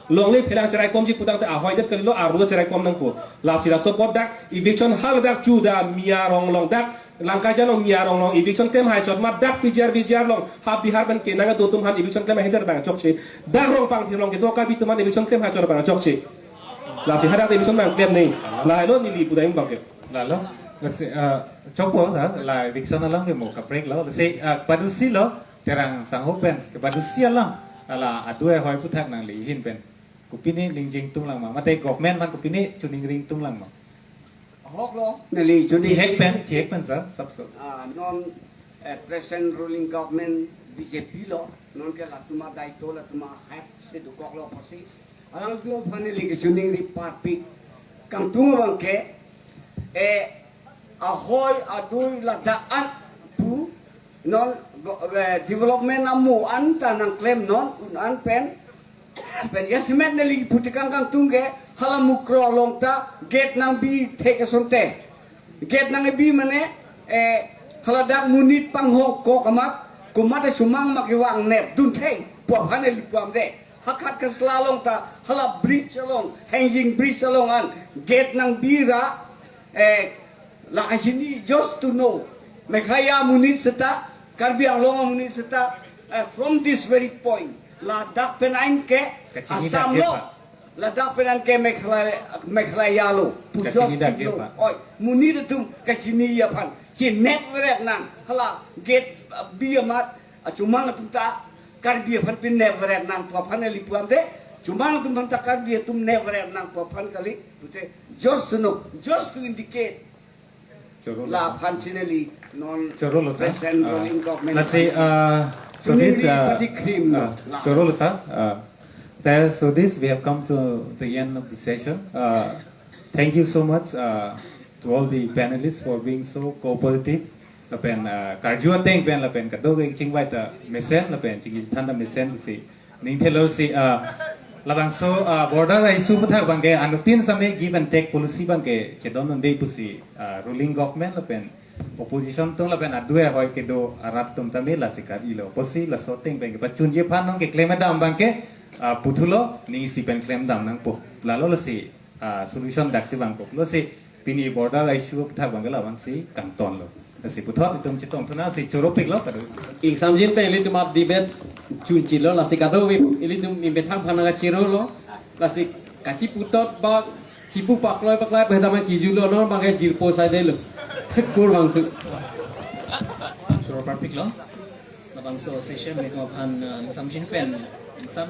Longle phelang cheraikomji putangte ahoi det kalilo, arlo le cheraikom nangpo. Lasi laso apot dak eviction haladak chuda Miya Ronglong dak, Langkajan along Miya Ronglong eviction klem hai chot ma dak P G R, V G R along ha Bihar pen kenang ado atum aphan eviction klem hai det abang chokche. Dak Rongpang Thirlong kedo Karbi atum aphan eviction klem hai chot abang chokche. Lasi hadak eviction abang klem neng. Lahelo neli pudai abangke. Lalo, lasi, ah, chokpo, ha, la eviction alam ke mo kaprek lo, lasi, ah, padusilo, Terang Sangho pen, kepadusi alam, ala adui ahoi aputhak nangli ahin pen. Kopine ningje ingtung lang ma, mate government aphan kopine choningri ingtung lang ma. Ahok lo, neli choning. Chihek pen, chihek pen sir, sab sab. Ah, non, eh, present ruling government B J P lo, non ke latum adaito, latum ahat si dokoklo pusi. Alangtum aphan neli kechoningri parpik kangtung abangke, eh, ahoi adui ladak an pu non go-, eh, development amo anta nangklemnon un an pen, pen jasemet neli phutikang kangtung ke hala Mukroh along ta gate nangbi thek asonte. Gate nangbi mane, eh, haladak monit panghongkok amat, komat asomang ma kevang nepdun thei, pu aphan neli pu amde. Hakat Kasla along ta, hala bridge along, hanging bridge along an, gate nangbi ra, Eh, la kachini, just to know, Meghalaya amonit seta, Karbi Anglong amonit seta, eh, from this very point, ladak pen anke, kachini Assam lo, ladak pen anke Meghalaya, Meghalaya lo pu, just to know. Oi, monit atum kachini aphan chinep veret nang, hala gate, uh, bi amat, uh, chomang atum ta Karbi aphan pinep veret nang pu aphan eli puan de, chomang atum aphan ta Karbi atum nep veret nang pu aphan kali, pute, just to know, just to indicate. Choro lo, la sir. Aphan chineli non, choro lo, sir. Present, ah, ruling government. Lasi, ah, so this, ah, choro lo, sir. Ah, there, so this, we have come to the end of the session. Uh, thank you so much, uh, to all the panelists for being so cooperative. Lapen, uh, karju ateng pen lapen kadokave chingvai ta mesen lapen chingki than ta mesen si ning thelo si, ah, labangso, ah, border issue aputhak abangke anuttin same give and take policy abangke chedon un-e pusi, ah, ruling government lapen opposition atum lapen adui ahoi kedo arat atum tame lasi kar-ilo pusi laso ateng pen kepachunji aphan nangkeklem dam abangke, ah, puthulo, ning isi pen klem dam nangpo. Lalo lasi, ah, solution daksi vangkoklo si pini border issue aputhak abangke labangsi kangtonlo. Lasi puthot itum chetongthu nang si choropiklo kado. Ingsamjin pen ilitum ap debate chunchilo, lasi kadokave ilitum imbethang aphan nangkachirolo, lasi kachiputot bak chipu pakloi pakloi pu hetama kijulo, non abangke jirpo saidelo. Kur vangthu. Choro parpiklo. Labangso session meko aphan, uh, ingsamjin pen, ingsam